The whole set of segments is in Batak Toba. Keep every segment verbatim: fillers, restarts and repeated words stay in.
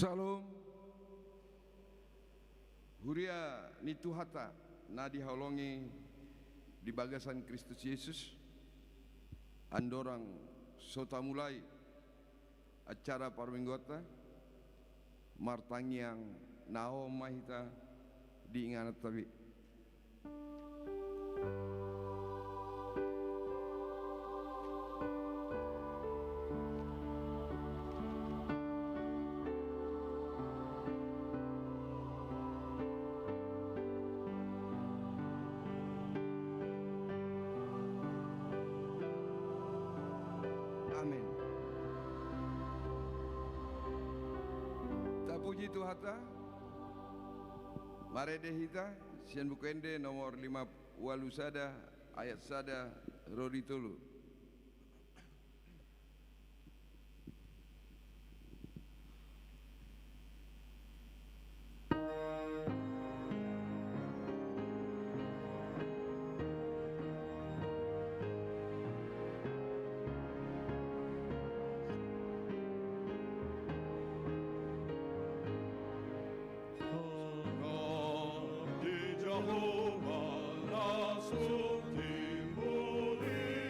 Syalom. Huria ni Tuhanta na dihaholongi di bagasan Kristus Jesus, andorang so tamulai acara parmingguanta, martangiang na on ma hita di ingananta be. Amen. Tapuji Tuhanta. Marende hita sian Buku Ende nomor lima ualu sada, ayat sada ro di tolu. Di Jahowa na so timbul i.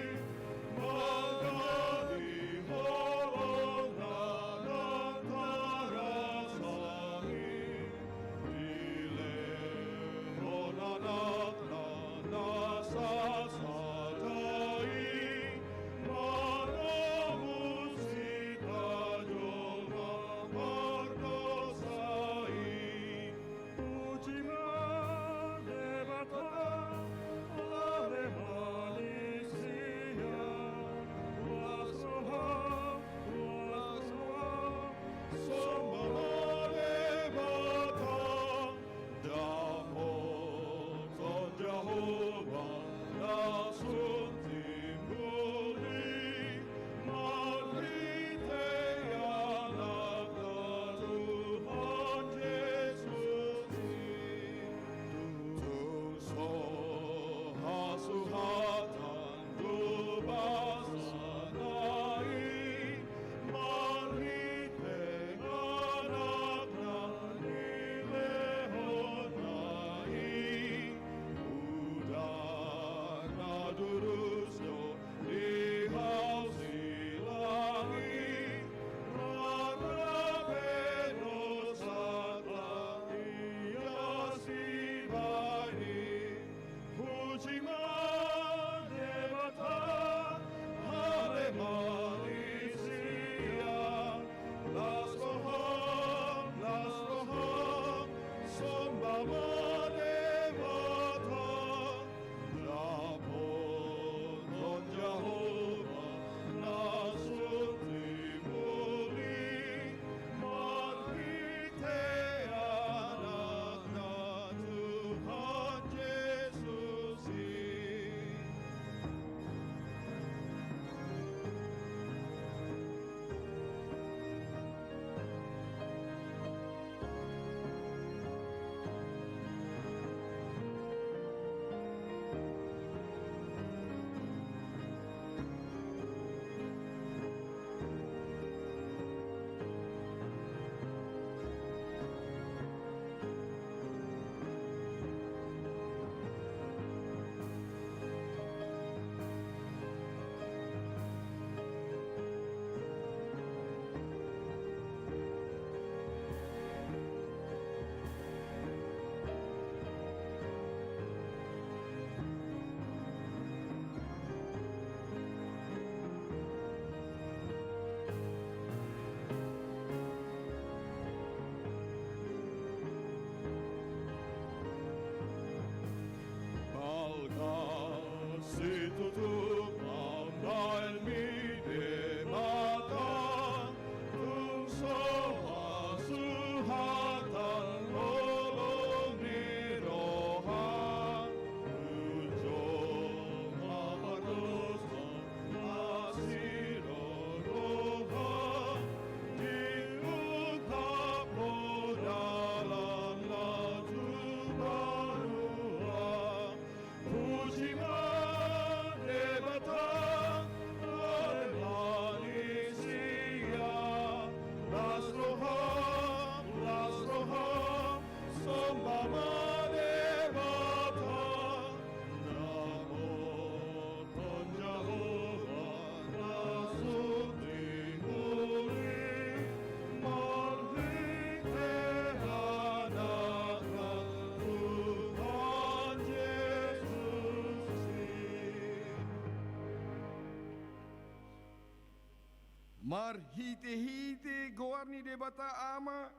Marhite-hite goar ni Debata Ama,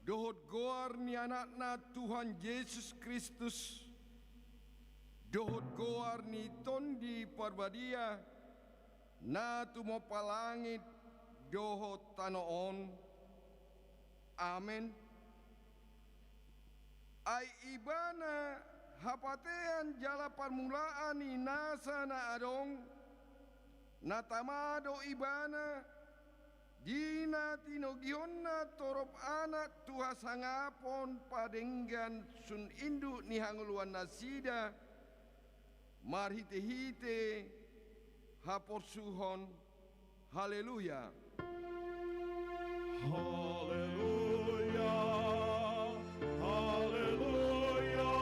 dohot goar ni Anakna Tuhan Jesus Kristus, dohot goar ni Tondi Parbadia, na tumompa langit dohot tano on. Amen. Ai Ibana hapatean jala parmulaan ni nasa na adong, na tama do Ibana, di na tinogihonna torop anak tu hasangapon padenggan sun induk ni hangoluannasida, marhite-hite haporsuhon. Haleluya. Haleluya. Haleluya.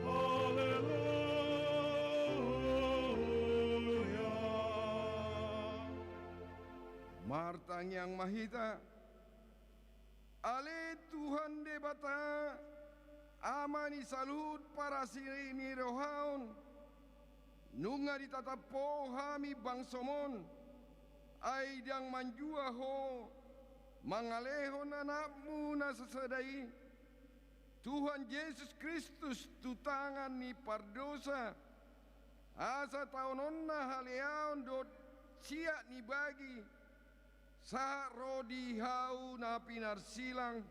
Haleluya. Martangiang ma hita. Ale Tuhan Debata, Ama ni saluhut parasi ni roha on, nunga ditatap Ho hami bangsoMon, ai ndang manjua Ho mangalehon AnakMu na sasada i, Tuhan Jesus Kristus, tu tangan ni pardosa, asa taononna haleaon dohot siat ni bagi, sahat ro di Hau na pinarsilang.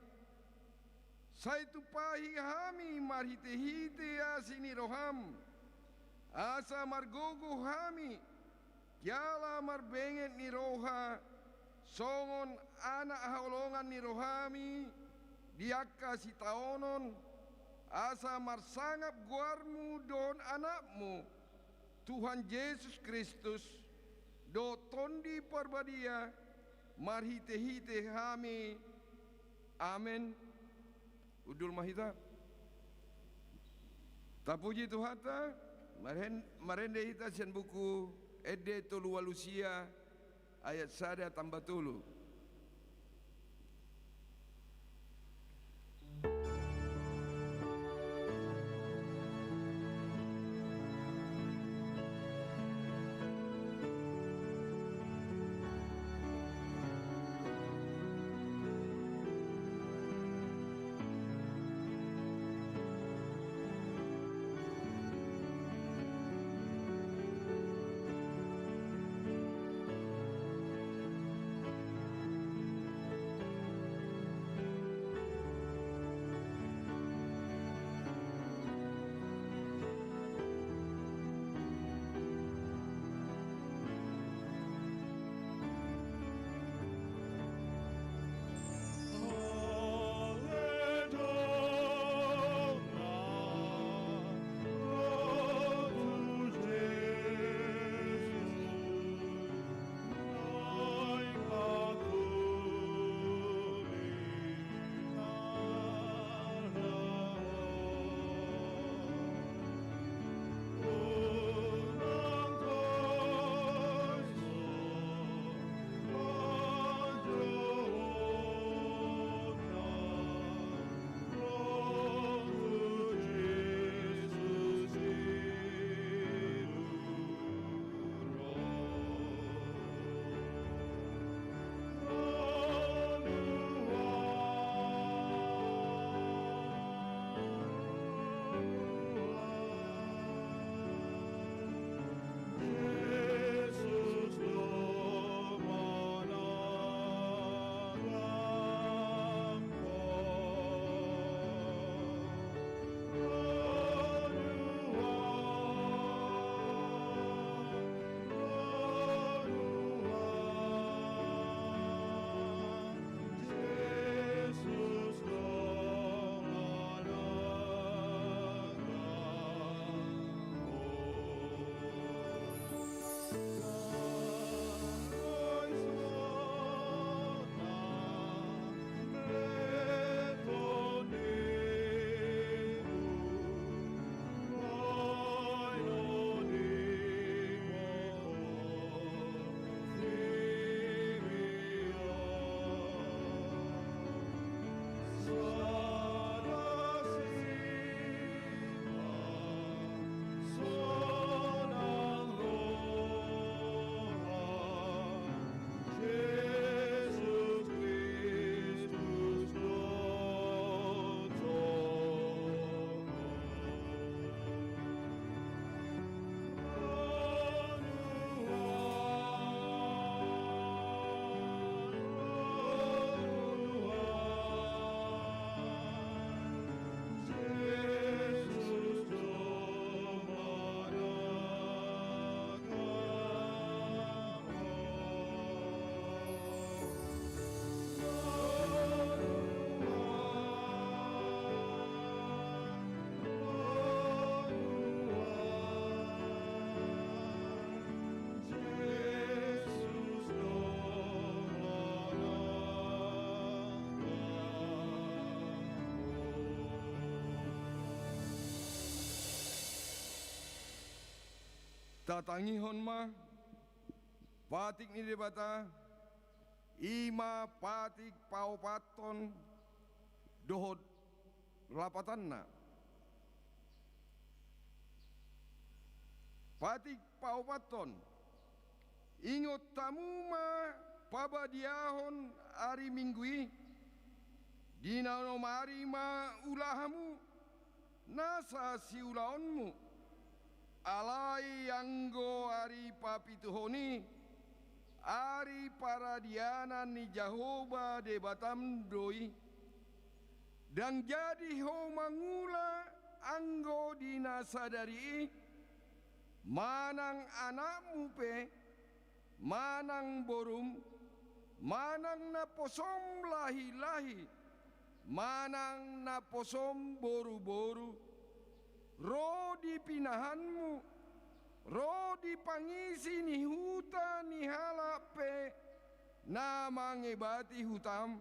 Sai tumpahi hami marhite-hite asi ni rohaM, asa margogo hami jala marbenget ni roha, songon anak haholongan ni rohaMi di angka sitaonon, asa marsangap goarMu dohot AnakMu, Tuhan Jesus Kristus, dohot Tondi Parbadia, marhite-hite hami. Amen. Hundul ma hita. Tapuji Tuhanta, maren-, marende hita sian buku Ende tolu ualu sia, ayat sada tamba tolu. Tatangihon ma patik ni Debata, i ma patik paopathon dohot lapatanna. Patik paopathon. Ingot hamu ma pabadiahon ari Minggu i, di na onom ari ma ula hamu nasa siulaonmu. Alai anggo ari papituhon i, ari paradianan ni Jahowa Debatam do i. Ndang jadi ho mangula anggo di na sadari i, manang anakmu pe, manang borum, manang naposom lahilahi, manang naposom boruboru, ro di pinahanmu, ro di pangisi ni huta ni halak pe na mangebati hutam.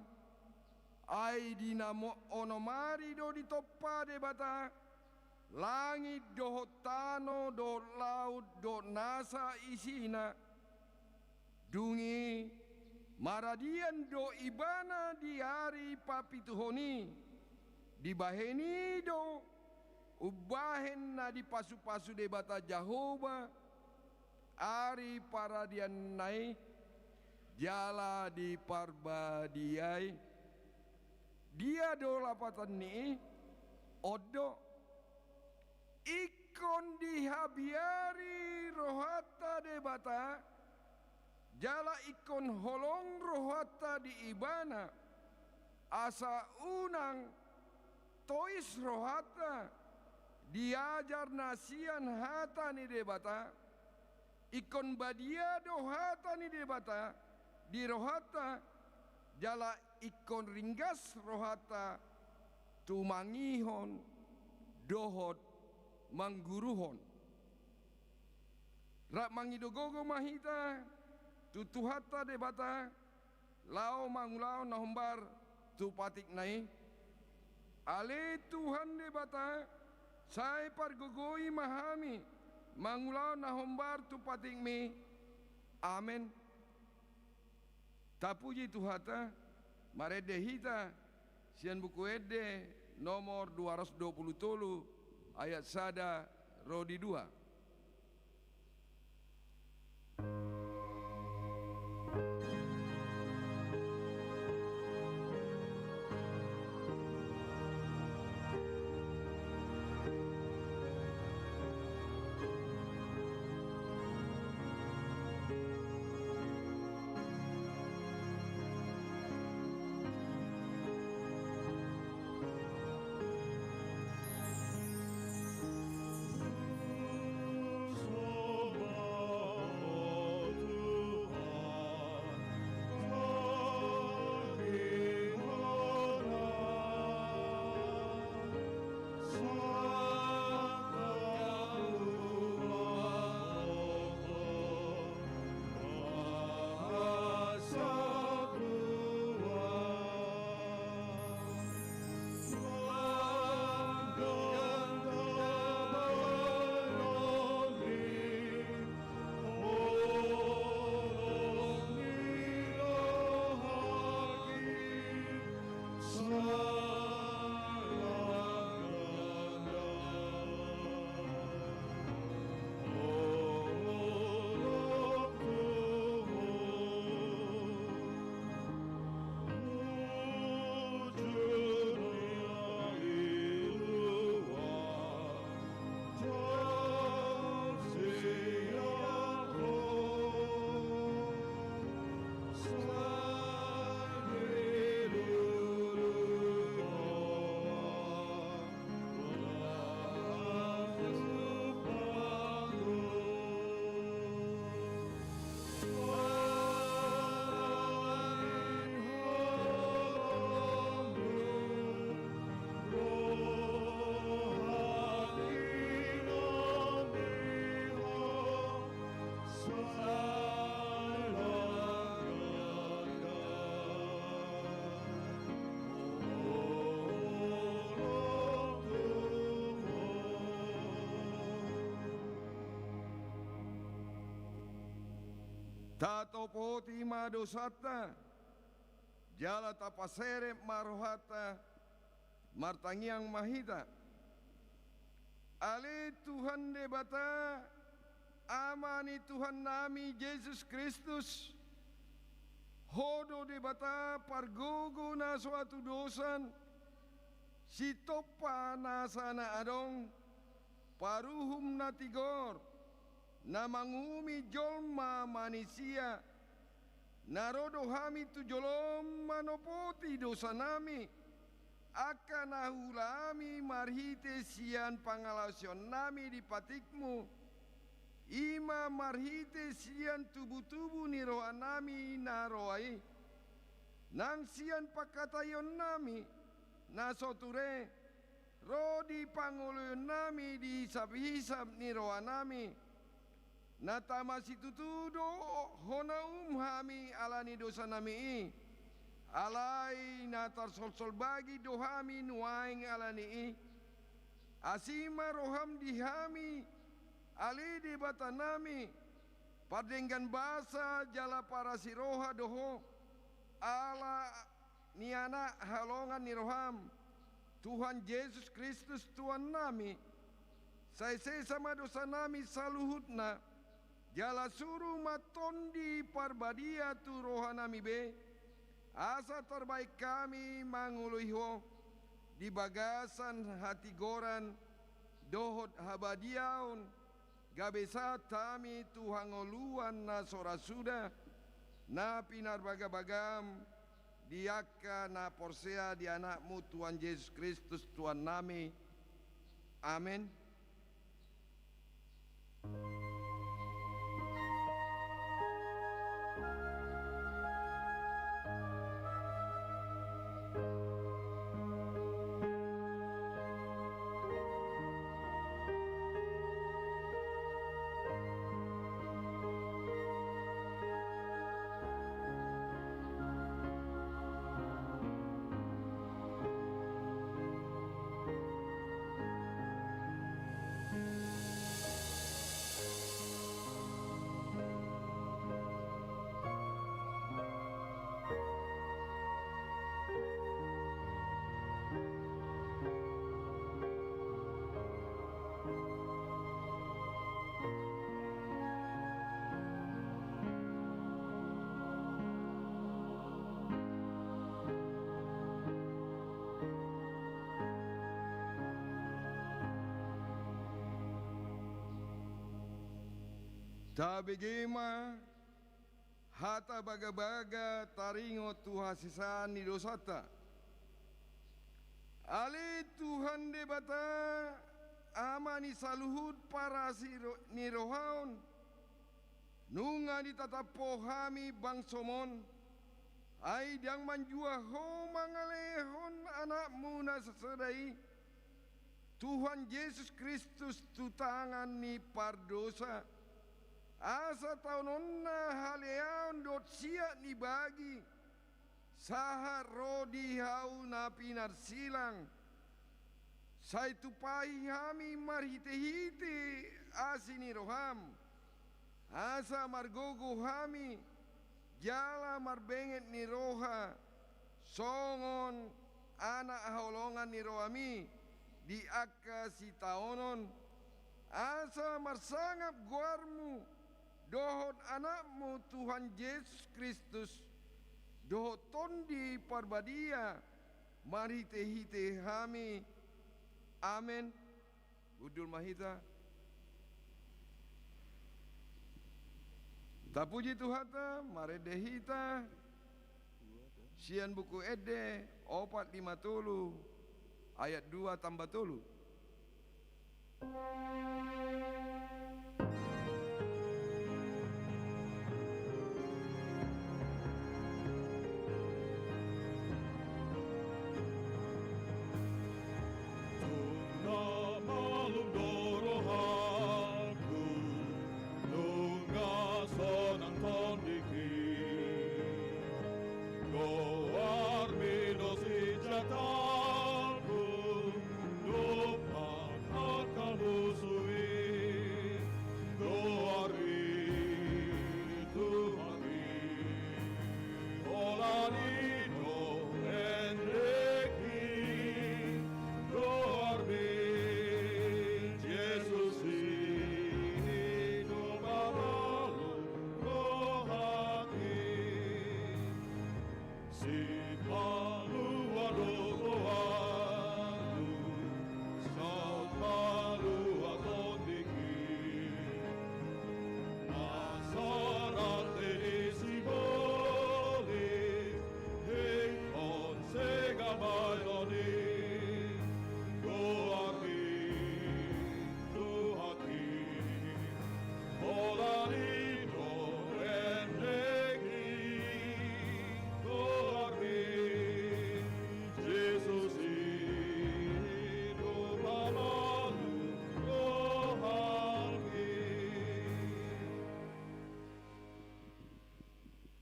Ai di na mo-, onom ari do ditompa Debata langit dohot tano dohot laut dohot nasa isina. Dung i maradian do ibana di ari papituhon i. Dibahen i do umbahen na dipasupasu Debata Jahowa ari paradianna i jala diparbadiai. Dia do lapatan ni i? On do. Ingkon dihabiari rohanta Debata, jala ingkon holong rohanta di Ibana, asa unang tois rohanta di ajar na sian hata ni Debata. Ingkon badia do hata ni Debata di rohanta, jala ingkon ringgas rohanta tumangihon dohot mangguruhon. Rap mangido gogo ma hita tu Tuhanta Debata, laho mangulahon na hombar tu patikna i. Ale Tuhan Debata, sai pargogoi ma hami mangulahon na hombar tu patikmi. Amen. Tapuji Tuhanta, marende hita sian Buku Ende nomor dua ratus dua puluh tolu, ayat sada ro di dua. Tatopoti ma dosanta, jala tapaserep ma rohanta, martangiang ma hita. Ale Tuhan Debata, Ama ni Tuhannami Jesus Kristus, Ho do Debata pargogo na so hatudosan, Sitompa nasa na adong, Paruhum na tigor, na manguhumi jolma manisia, na ro do hami tu jolom manopoti dosanami, angka na huulaami marhite sian pangalaosionnami di patikmu, i ma marhite sian tubutubu ni rohanami na roa i, nang sian pangkataionnami na so ture, ro di pangoloionnami di hisaphisap ni rohanami, na tama situtu do hona uhum hami ala ni dosanami i, alai na tarsolsol bagi do hami nuaeng ala ni i. Asi ma roham di hami, ale Debatanami, pardenggan basa jala parasi roha do Ho, ala ni Anak haholongan ni roham, Tuhan Jesus Kristus Tuhannami. Sai sesa ma dosanami saluhutna, jala suru ma Tondi Parbadia tu rohanami be, asa tarbahen hami mangoloi Ho di bagasan hatigoran dohot habadiaon, gabe sahat hami tu hangoluan na so ra suda, na pinarbagabagam di angka na porsea di Anakmu Tuhan Jesus Kristus Tuhannami. Amen. Tabege ma hata bagabaga taringot tu hasesaan ni dosanta. Ale Tuhan Debata, Ama ni saluhut parasi ro-, ni roha on, nunga ditatap Ho hami bangsoM on, ai ndang manjua Ho mangalehon AnakMu na sasada i, Tuhan Jesus Kristus, tu tangan ni pardosa, asa taononna haleaon dohot siat ni bagi, sahat ro di hau na pinarsilang. Sai tumpahi hami marhitehite asi ni rohaM, asa margogo hami jala marbenget ni roha, songon anak haholongan ni rohaMi di angka sitaonon, asa marsangap goarMu dohot AnakMu Tuhan Jesus Kristus, dohot Tondi Parbadia, marhitehite hami. Amen. Hundul ma hita. Tapuji Tuhanta, marende hita sian Buku Ende opat lima tolu, ayat dua tamba tolu. Tung na malum do rohangku, nunga sonang tondingki. GoarMi do sinjataku, dompak angka musu i.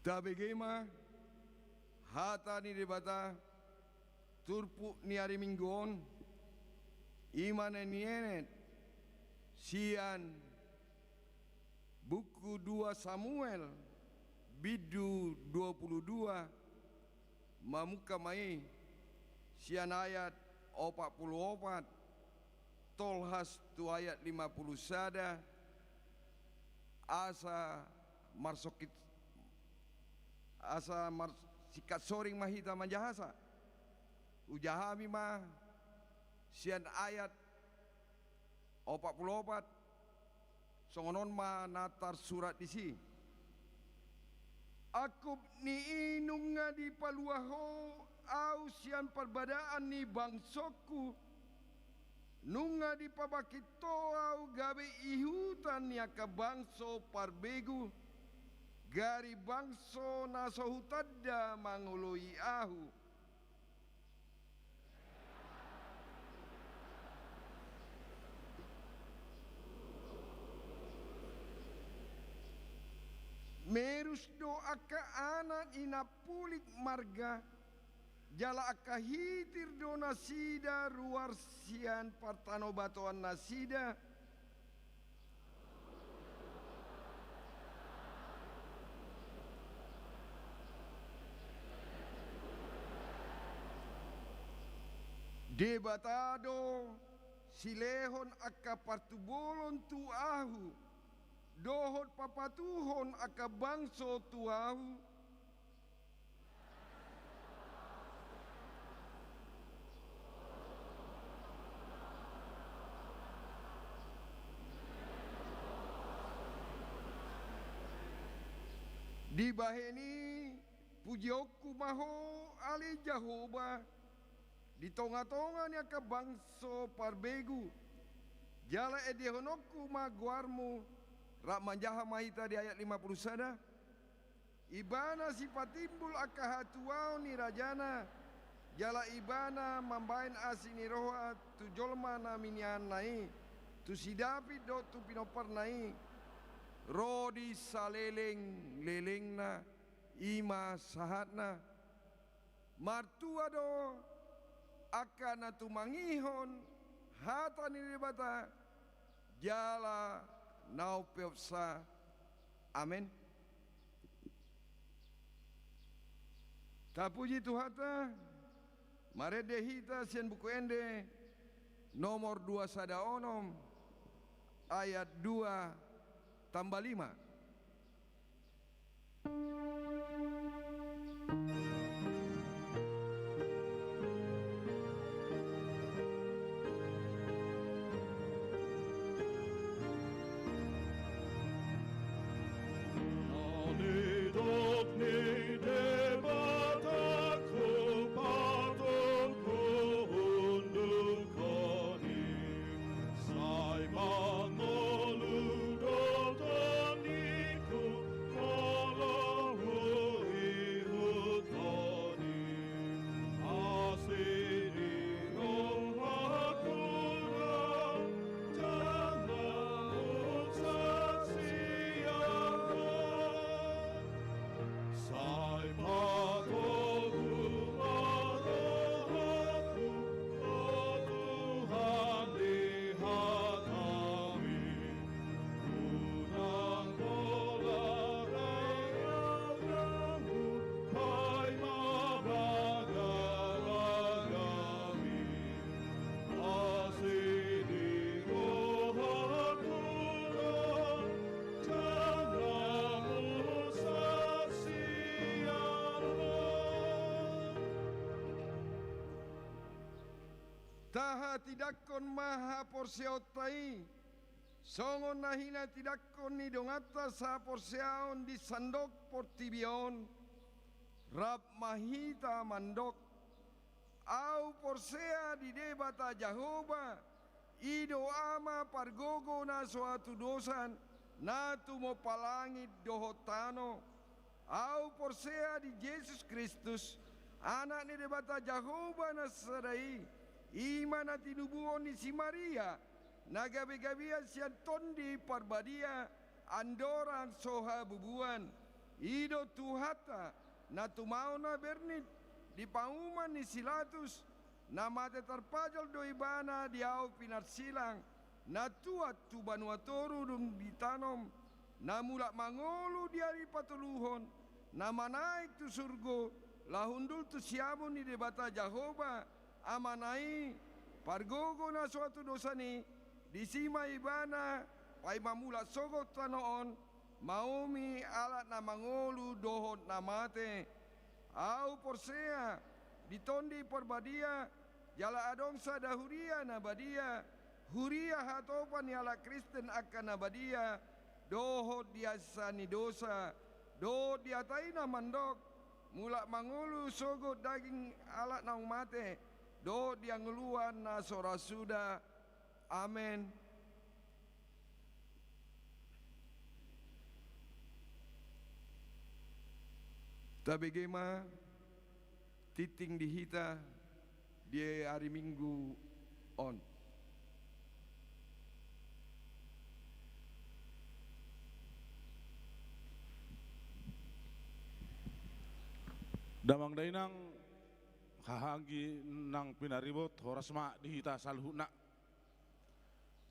Tabege ma hata ni Debata turpuk ni ari Minggu on, i ma na nienet sian buku dua Samuel bindu dua pulu dua, mamungka ma i sian ayat opat pulu opat tolhas tu ayat lima pulu sada, asa marsokit, asa marsingkat soring ma hita manjahasa. Uja hami ma sian ayat opat pulu opat, songon on ma na tarsurat disi. Angkup ni i nunga dipalua ho ahu sian parbadaan ni bangsongku, nunga dipabangkit ho ahu gabe ihutan ni angka bangso parbegu, gari bangso na so hutanda mangoloi ahu. Merus do angka anak ni na pulik marga, jala angka hitir do nasida ruar sian partanobatoannasida. Debata do silehon angka partubolon tu ahu, dohot papatuhon angka bangso tu ahu. Dibahen i pujionku ma ho ale Jahowa di tongatonga ni angka bangso parbegu, jala endehononku ma goarmu. Rap manjaha ma hita di ayat lima pulu sada. Ibana sipatimbul angka hatuaon ni rajana, jala ibana mambahen asi ni roha tu jolma na minianna i, tu si David dohot tu pinomparna i, ro di salelenglelengna, i ma sahatna. Martua do angka na tumangihon hata ni Debata, jala na umpeopsa. Amen. Tapuji Tuhanta, marende hita sian Buku Ende nomor dua sada onom, ayat dua tambah lima. Nidok ni Debata, hupatorhon do hami, sai mangolu do tondingku, molo huihut hami. Asi ni rohangku do jala husaksian ho. Sai patogu ma rohangku, o Tuhan, di hatami. Unang pola ragam, paima raga-ragami. Asi ni rohangku do jala husaksian ho. Tahatindangkon ma haporseaonta i, songon na hinatindangkon ni donganta sahaporseaon di sandok portibi on. Rap ma hita mandok: Ahu porsea di Debata Jahowa, i do Ama pargogo na so hatudosan, na tumompa langit dohot tano. Ahu porsea di Jesus Kristus, Anak ni Debata Jahowa na sada i, i ma na tinubuhon ni si Maria, na gabe-gabean sian Tondi Parbadia, andorang so habubuan. I do Tuhanta, na tumaon na bernit di pauma ni si Latus, na mate tarpajal do ibana di ahu pinarsilang, na tuat tu banua toru dung ditanom, na mulak mangolu di ari patoluhon, na manaek tu surgo, laho hundul tu siamun ni Debata Jahowa, Amana i, pargogo na so hatudosan i, disi ma ibana, paima mulak sogot tano on, maumi halak na mangolu dohot na mate. Ahu porsea di Tondi Parbadia, jala adong sada huria na badia, huria hatopan ni halak Kristen angka na badia, dohot di asi ni dosa, dohot di hata i na mandok, mulak mangolu sogot daging halak naung mate, dohot di hangoluan na so ra suda. Amen. Tabege ma tingting di hita di ari Minggu on. Damang dainang, haha anggi nang pinaribot, horas ma di hita saluhutna.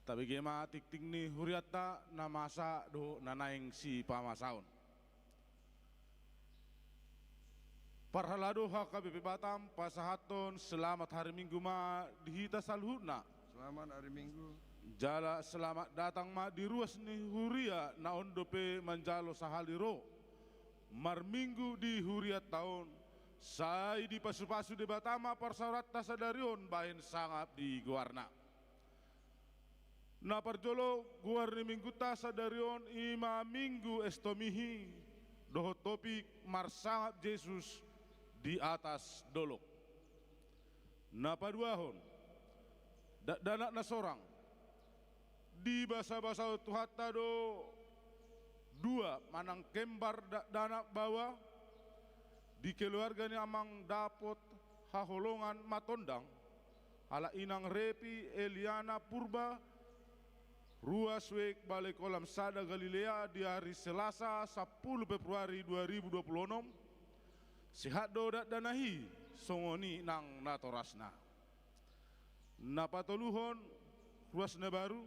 Tabege ma tingting ni hurianta na masa dohot na naeng sipamasaon. Parhalado H K B P Batam pasahathon selamat hari Minggu ma di hita saluhutna. Selamat hari Minggu. Jala selamat datang ma di ruas ni huria na on dope manjalo sahali ro marminggu di hurianta on. Sai dipasupasu Debata ma parsaoranta sadari on bahen sangap di goarna. Na parjolo, goar ni minggunta sadari on i ma Minggu Estomihi, dohot topik marsangap Jesus di atas dolok. Na paduahon, dakdanak na sorang. Dibasabasahon Tuhanta do dua manang kembar dakdanak baoa di keluarga ni Amang Dapot Haholongan Matondang, halak Inang Repi Eliana Purba, ruas wijk Balai Kolam Sada Galilea di ari Selasa sampulu Februari dua ribu dua puluh onom. Sehat do dakdanak i, songon i nang natorasna. Na patoluhon, ruas na baru.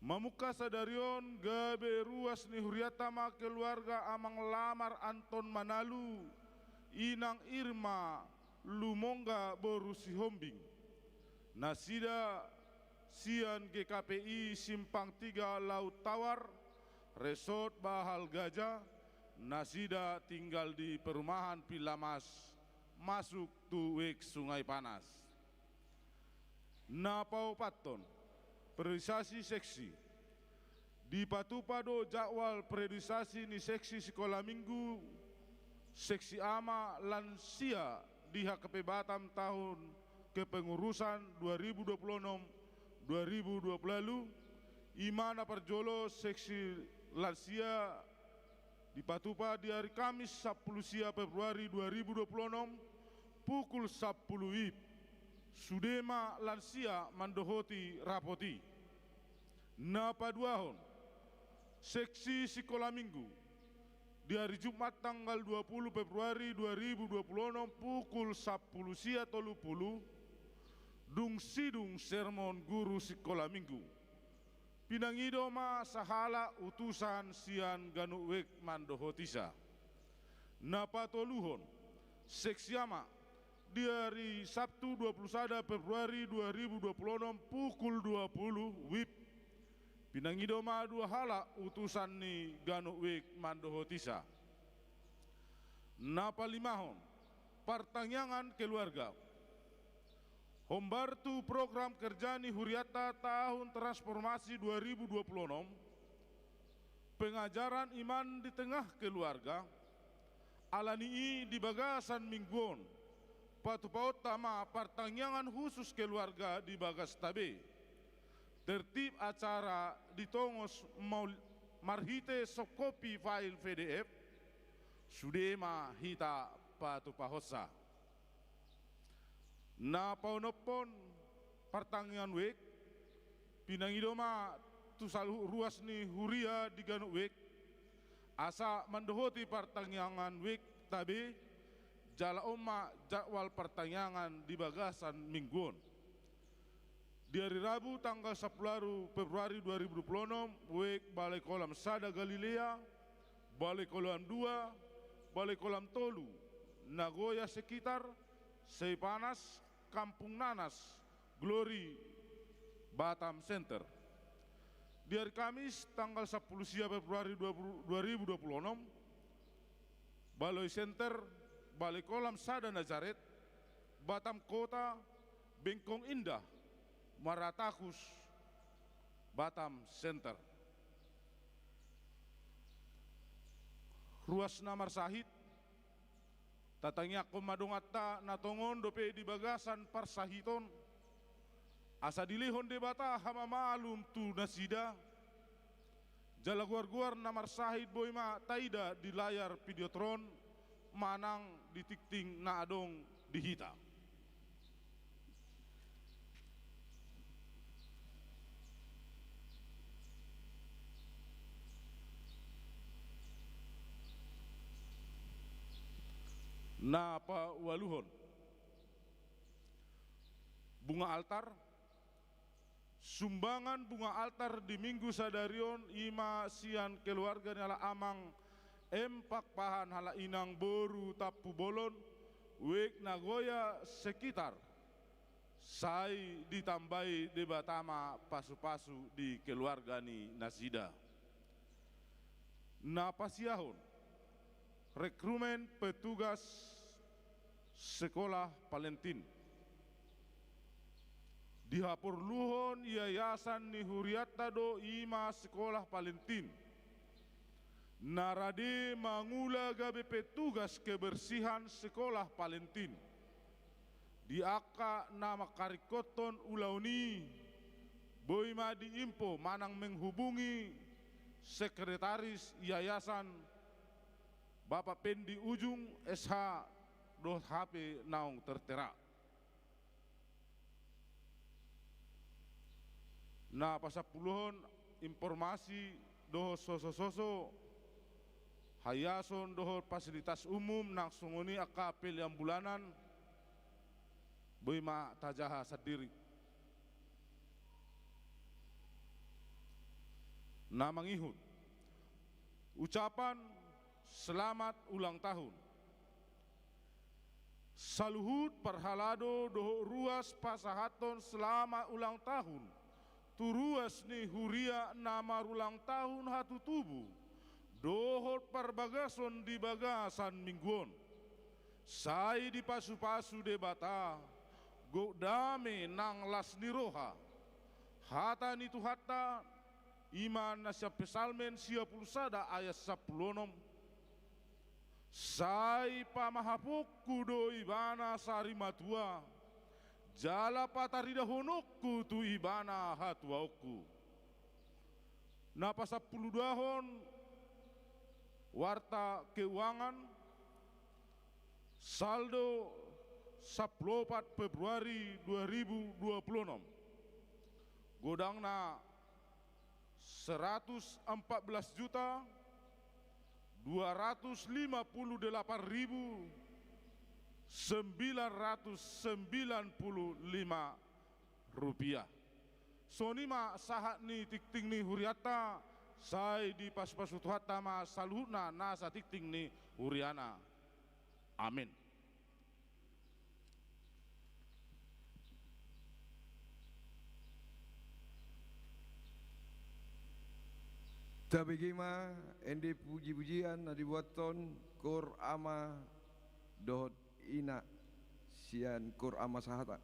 Mamungka sadari on gabe ruas ni hurianta ma keluarga Amang Lamar Anton Manalu, Inang Irma Lumongga boru Sihombing. Nasida sian G K P I Simpang Tiga Laut Tawar, Resort Bahal Gajah, nasida tinggal di perumahan Villa Mas, masuk tu wijk Sungai Panas. Na paopathon, periodisasi seksi. Dipatupa do jadwal periodisasi ni seksi sikola minggu, seksi ama, lansia di H K P Batam tahun kepengurusan dua ribu dua puluh enam dua ribu dua puluh lalu, i ma na parjolo seksi lansia dipatupa di ari Kamis sampulu sia Februari dua ribu dua puluh onom pukul sampulu wib. Sude ma lansia mandohoti rapot i. Na paduahon, seksi sikola minggu di ari Jumat tanggal dua puluh Februari dua ribu dua puluh onom pukul sampulu sia tolu pulu, dung sidung sermon guru sikola minggu. Pinangido ma sahalak utusan sian ganup wijk mandohotisa. Na patoluhon, seksi ama di ari Sabtu dua puluh sada Februari dua ribu dua puluh onom pukul dua puluh wib. Pinangido ma dua halak utusan ni ganup wijk mandohotisa. Na palimahon, partangiangan keluarga. Hombar tu program kerja ni hurianta tahun transformasi dua ribu dua puluh onom, pengajaran iman di tengah keluarga, alani i di bagasan minggu on, patupaonta ma partangiangan khusus keluarga di bagasta be. Tertib acara ditongos maul-, marhite soft copy file P D F, sude ma hita patupahonsa. Na paonomhon, partangiangan wijk, pinangido ma tu saluhut ruas ni huria di ganup wijk, Asa mandohoti partangiangan wijk tabe, jala on ma jadwal partangiangan di bagasan minggu on. Di ari Rabu tanggal sampulu ualu Februari dua ribu dua pulu onom, wijk Balai Kolam sada Galilea, Balai Kolam dua, Balai Kolam tolu Nagoya sekitar, Seipanas, Kampung Nanas, Glory, Batam Center. Di ari Kamis tanggal sampulu sia Februari dua puluh, dua ribu dua puluh onom, Baloi Center, Balai Kolam sada Nazaret, Batam Kota, Bengkong Indah, Muara Takus, Batam Center. Ruas na marsahit, tatangiangkon ma donganta na tongon dope di bagasan parsahiton, asa dilehon Debata hamamalum tu nasida. Jala goar-goar na marsahit boi ma taida di layar Videotron manang di tingting na adong di hita. Na paualuhon, bunga altar. Sumbangan bunga altar di Minggu sadari on i ma sian keluarga ni halak amang M Pakpahan halak inang boru Tampubolon, wijk Nagoya sekitar. Sai ditambai Debata ma pasu-pasu di keluarga ni nasida. Na pasiahon, rekrumen petugas Sekolah Palentin. Dihaporluhon yayasan ni hurianta do i ma Sekolah Palentin. Na rade mangula gabe petugas kebersihan Sekolah Palentin. Di angka na mangkaringkothon ulaon i, boi ma diinfo manang menghubungi sekretaris yayasan, Bapak Pendi Ujung, S H, dohot H P naung tertera. Na pasampuluhon, informasi dohot soso-soso, haiason dohot fasilitas umum nang songon i angka pelean bulanan, boi ma tajaha sandiri. Na mangihut, ucapan selamat ulang tahun. Saluhut parhalado dohot ruas pasahathon selamat ulang tahun tu ruas ni huria na marulang tahun hatutubu dohot parbagason di bagasan minggu on. Sai dipasu-pasu Debata, gok dame nang las ni roha. Hata ni Tuhanta, i ma na sian Psalmen sia pulu sada ayat sampulu onom. Sai pamahaponku do ibana sari matua, jala pataridahononku tu ibana hatuaonku. Na pasampuluduahon, warta keuangan, saldo sampulu opat Februari dua ribu dua puluh enam. Godangna seratus empat belas juta dua ratus lima puluh delapan ribu sembilan ratus sembilan puluh lima rupiah. Songon i ma sahat ni tingting ni hurianta, sai dipasu-pasu Tuhanta ma saluhutna nasa tingting ni huriana. Amin. Tabege ma ende puji-pujian na dibuathon koor ama dohot ina sian koor ama sahata.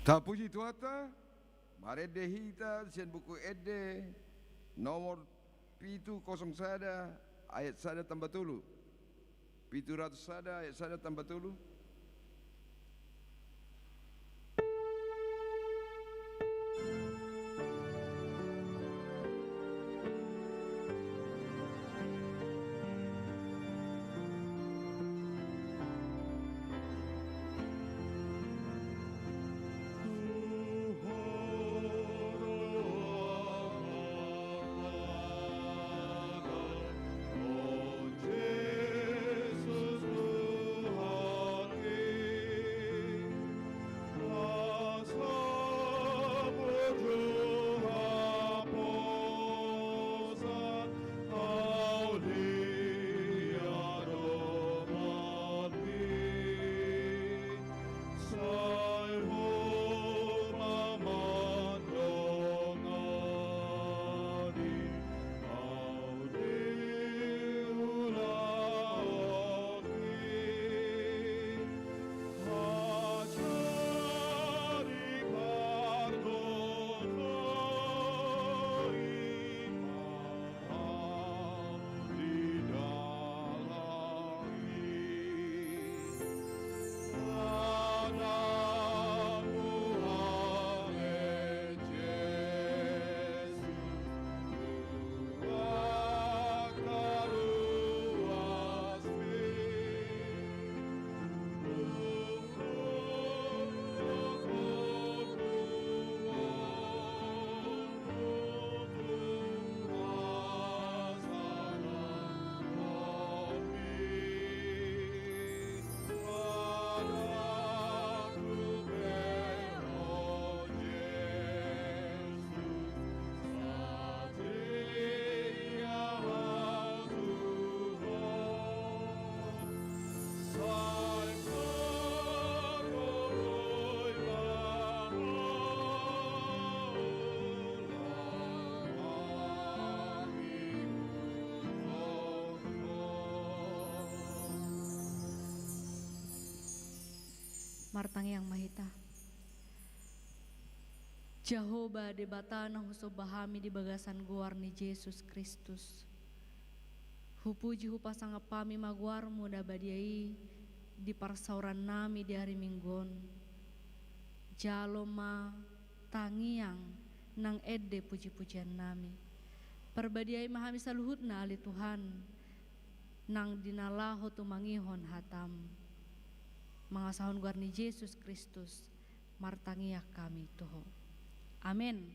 Tapuji Tuhanta, marende hita sian Buku Ende nomor pitu kosong sada ayat sada tamba tolu. Pitu ratus sada ayat sada tamba tolu. Martangiang ma hita. Jahowa Debata na husomba hami di bagasan goar ni Jesus Kristus. Hupuji hupasangap hami ma goarmu na badia i di parsaoran nami di ari Minggu on. Jalo ma tangiang nang ende pujipujian nami. Parbadiai ma hami saluhutna ale Tuhan, nang di na laho tumangihon hatam. Mangasahon goar ni Jesus Kristus, martangiang hami tu Ho. Amen.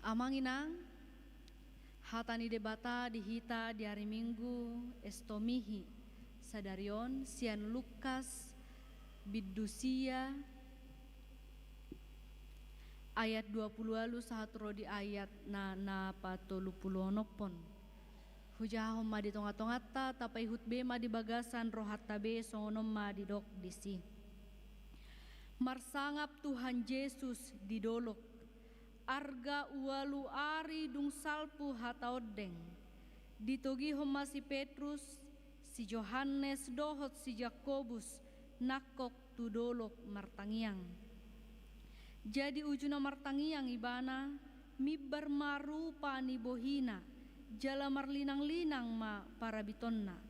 Amang inang, hata ni Debata di hita di ari Minggu Estomihi sadari on sian Lukas bindu sia ayat dua pulu ualu sahat ro di ayat na, na patolu pulu onom on. Hujahahon ma di tongatonganta, tapaihut be ma di bagasan rohanta be, songon on ma didok disi. Marsangap Tuhan Jesus di dolok, arga ualu ari dung salpu hata ondeng, ditogihon ma si Petrus, si Johannes dohot si Jakobus nangkok tu dolok martangiang. Jadi uju na martangiang ibana, mimbar ma rupa ni bohina, jala marlinanglinang ma parabitonna.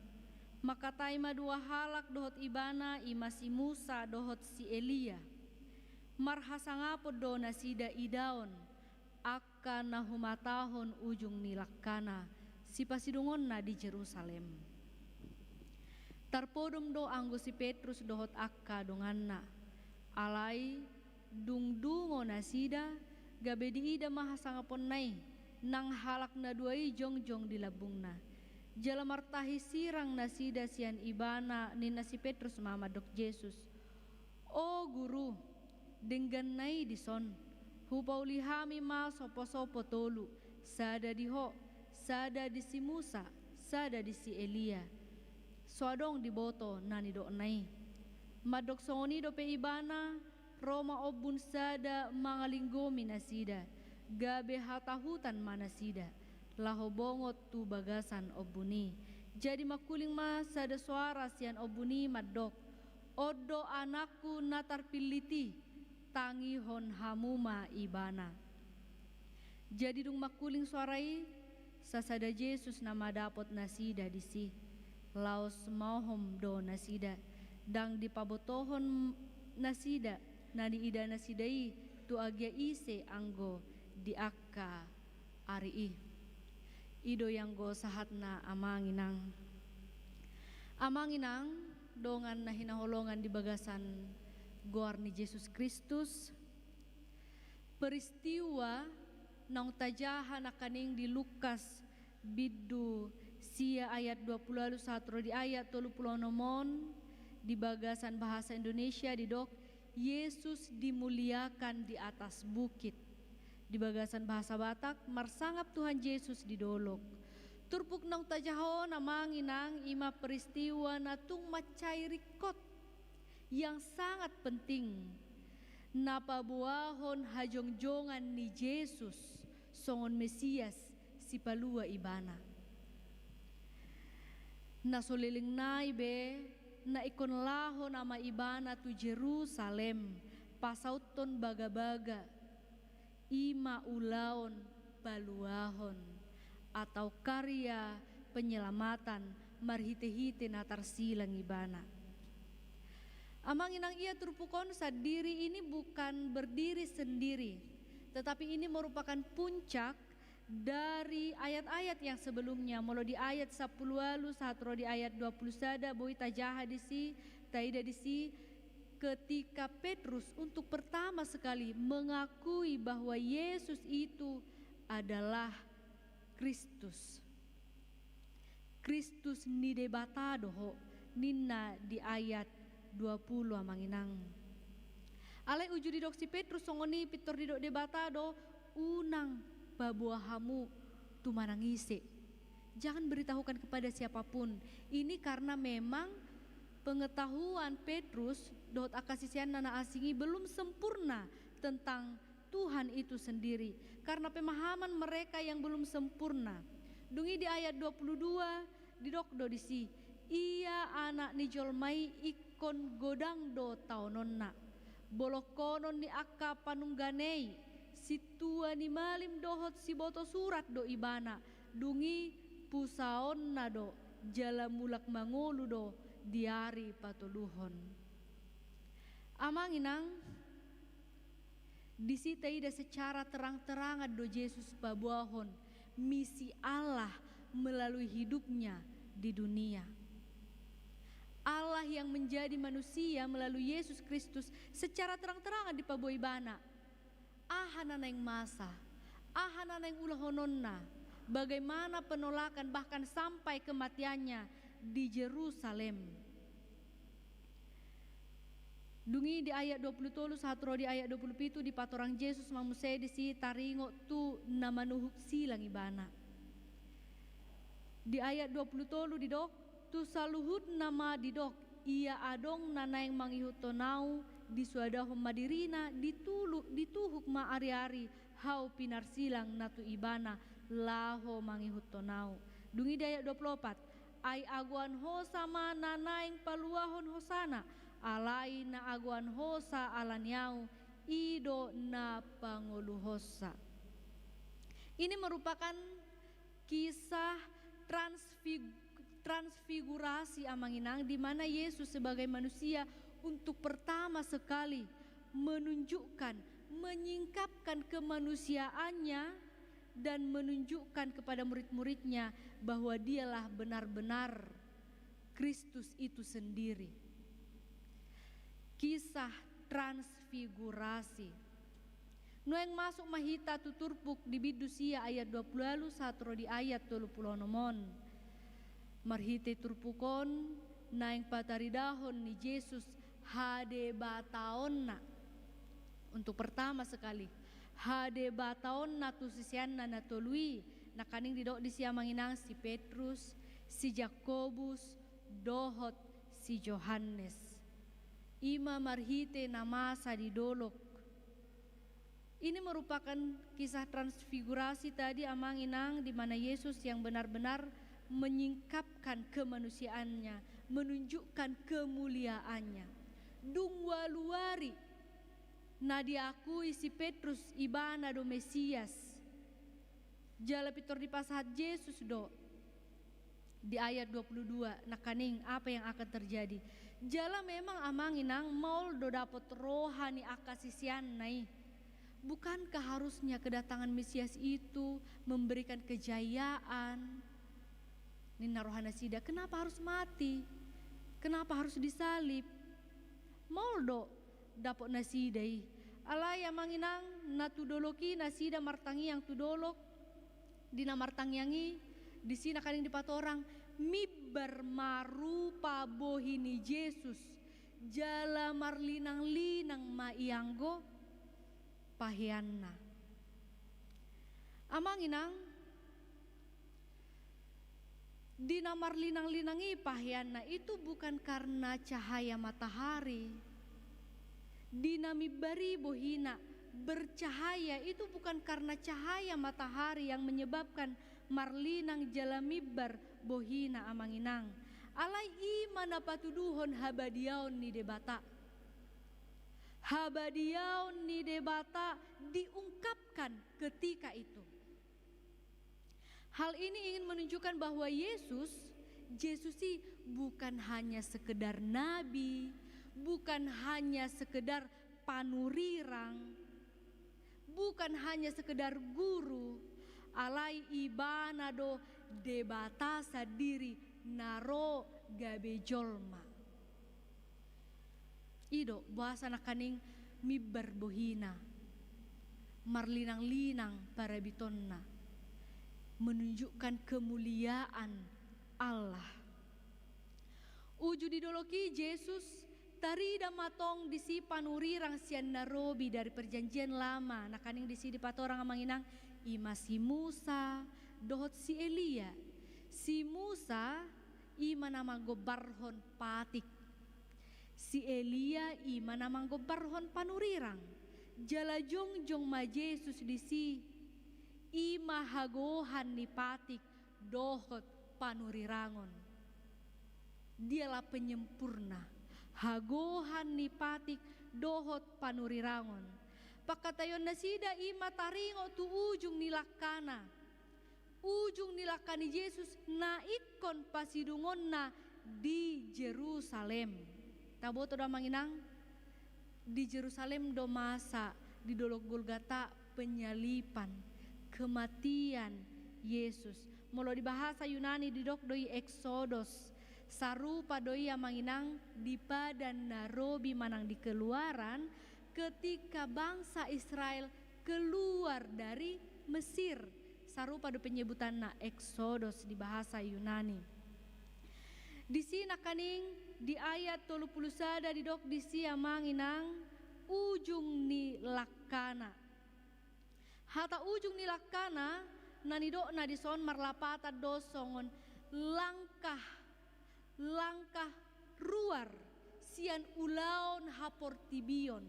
Mangkatai ma dua halak dohot ibana, i ma si Musa dohot si Elia. Marhasangapon do nasida idaon angka na humatahon ujung ni langkana sipasidungonna di Jerusalem. Tarpodom do anggo si Petrus dohot angka donganna. Alai dung dungo nasida, gabe diida ma hasangaponna i, nang halak na dua i jongjong di lambungna. Jala martahi sirang nasida sian ibana, ninna si Petrus ma mandok Jesus: O Guru, dengganna i dison, hupauli hami ma soposopo tolu, sada di Ho, sada di si Musa, sada di si Elia. So adong diboto na nidokna i. Mandok songon i dope ibana, ro ma ombun sada mangalinggomi nasida, gabe hatahutan ma nasida, laho bongot tu bagasan ombun i. Jadi mangkuling ma sada soara sian ombun i mandok: On do anakku na tarpillit i, tangihon hamu ma ibana. Jadi dung mangkuling soara i, sasada Jesus na madapot nasida disi. Laos maohom do nasida, ndang dipabotohon nasida na niida nasida i tu agia ise anggo di angka ari i. I do i anggo sahatna amang inang. Amang inang, dongan na hinaholongan di bagasan goar ni Jesus Kristus, peristiwa naung tajaha nangkaning di Lukas bindu sia ayat dua pulu ualu sahat ro di ayat tolu pulu onom on, di bagasan bahasa Indonesia didok, Yesus dimuliakan di atas bukit. Di bagasan bahasa Batak, marsangap Tuhan Jesus di dolok. Turpuk naung tajaha on amang inang i ma peristiwa na tung mansai ringkot, yang sangat penting, na paboahon hajongjongan ni Jesus songon Mesias, sipalua ibana. Na so leleng nai be, na ingkon laho nama ibana tu Jerusalem, pasauthon bagabaga, i ma ulaon paluahon atau karya penyelamatan marhitehite na tarsilang ibana. Amang inang, ia turpuk on sandiri ini bukan berdiri sendiri, tetapi ini merupakan puncak dari ayat-ayat yang sebelumnya. Molo di ayat sampulu ualu sahat ro di ayat dua pulu sada, boi tajaha disi, taida disi, ketika Petrus untuk pertama sekali mengakui bahwa Yesus itu adalah Kristus. Kristus ni Debata do ho, ninna di ayat dua pulu amang inang. Alai uju didok si Petrus songon i, pintor didok Debata do, unang paboa hamu tu manang ise. Jangan beritahukan kepada siapapun. Ini karena memang pengetahuan Petrus dohot angka siseanna na asing i belum sempurna tentang Tuhan itu sendiri, karena pemahaman mereka yang belum sempurna. Dung i di ayat dua pulu dua, didok do disi, ia Anak ni jolma i ingkon godang do taononna. Bolongkonon ni angka panungganna i, sintua ni malim dohot siboto surat do ibana, dung i pusaonna do, jala mulak mangolu do di ari patoluhon. Amang inang, disi taida secara terang-terangan do Jesus paboahon misi Allah melalui hidupnya di dunia. Allah yang menjadi manusia melalui Yesus Kristus secara terang-terangan dipaboa ibana. Aha na naeng masa, aha na naeng ulahononna, bagaimana penolakan bahkan sampai kematiannya di Jerusalem. Dung i di ayat dua pulu tolu sahat ro di ayat dua pulu pitu dipatorang Jesus ma muse disi taringot tu na manuhuk silang ibana. Di ayat dua pulu tolu didok, tu saluhutna ma didok, ia adong na naeng mangihuthon ahu, disuadahon ma dirina, ditulu, dituhuk ma ari-ari hau pinarsilang na tu ibana laho mangihuthon ahu. Dung i di ayat dua pulu opat, ai agoan hosa ma na naeng paluahon hosana, alai na agoan hosa ala ni ahu, i do na pangoluhonsa. Ini merupakan kisah transfig-, transfigurasi amang inang, di mana Yesus sebagai manusia untuk pertama sekali menunjukkan, menyingkapkan kemanusiaannya dan menunjukkan kepada murid-muridnya bahwa dialah benar-benar Kristus itu sendiri. Kisah transfigurasi. Nuaeng masuk ma hita tu turpuk di bindu sia ayat dua pulu ualu sahat ro di ayat tolu pulu onom on. Marhite turpuk on naeng pataridahon ni Jesus hadebataonna. Untuk pertama sekali, hadebataonna tu siseanna na tolu i, nangkaning didok disi amang inang si Petrus, si Jakobus, dohot si Johannes. I ma marhite na masa di dolok. Ini merupakan kisah transfigurasi tadi amang inang, di mana Yesus yang benar-benar menyingkapkan kemanusiaannya, menunjukkan kemuliaannya. Dung ualu ari na diakui si Petrus ibana do Mesias, jala pintor dipasahat Jesus do di ayat dua puluh dua nangkaning apa yang akan terjadi. Jala memang amang inang maol do dapot roha ni angka siseanna i. Bukankah harusnya kedatangan Mesias itu memberikan kejayaan? Ninna rohanasida, kenapa harus mati? Kenapa harus disalib? Maol do dapot nasida i. Alai amang inang, na tu dolok i nasida martangiang tu dolok. Di na martangiang i, disi nangkaning dipatorang, mimbar ma rupa bohi ni Jesus, jala marlinang-linang ma i anggo paheanna. Amang inang, di na marlinang-linang i paheanna itu bukan karena cahaya matahari. Di na mimbar i bohina bercahaya itu bukan karena cahaya matahari yang menyebabkan marlinang jala mimbar bohina amang inang. Alai i ma na patuduhon habadiaon ni Debata. Habadiaon ni Debata diungkapkan ketika itu. Hal ini ingin menunjukkan bahwa Yesus, Jesus i bukan hanya sekedar nabi, bukan hanya sekedar panurirang, bukan hanya sekedar guru, alai ibana do Debata sandiri na ro gabe jolma. I do boasa nangkaning mimbar bohina, marlinang-linang parabitonna, menunjukkan kemuliaan Allah. Uju di dolok i Jesus tarida ma tong disi panurirang sian na robi dari Perjanjian Lama, nangkaning disi dipatorang amang inang, i ma si Musa dohot si Elia. Si Musa i ma na manggombarhon patik. Si Elia i ma na manggombarhon panurirang. Jala jongjong ma Jesus disi. I ma hagohan ni patik dohot panurirangon. Dialah penyempurna hagohan ni patik dohot panurirangon. Pangkataionnasida i ma taringot tu ujung ni langkana. Ujung ni langka ni Jesus na ingkon pasidungonna di Jerusalem. Taboto do amang inang? Di Jerusalem do masa di dolok Golgata penyaliban, kematian Yesus. Molo di bahasa Yunani didok do i Eksodos. Sarupa do i amang inang di padan na robi manang di Keluaran, ketika bangsa Israel keluar dari Mesir. Sarupa do penyebutanna Eksodos di bahasa Yunani. Disi nangkaning di ayat tolu pulu sada didok disi amang inang ujung ni langkana. Hata ujung ni langkana na nidokna dison marlapatan do songon langkah langkah ruar sian ulaon haportibion.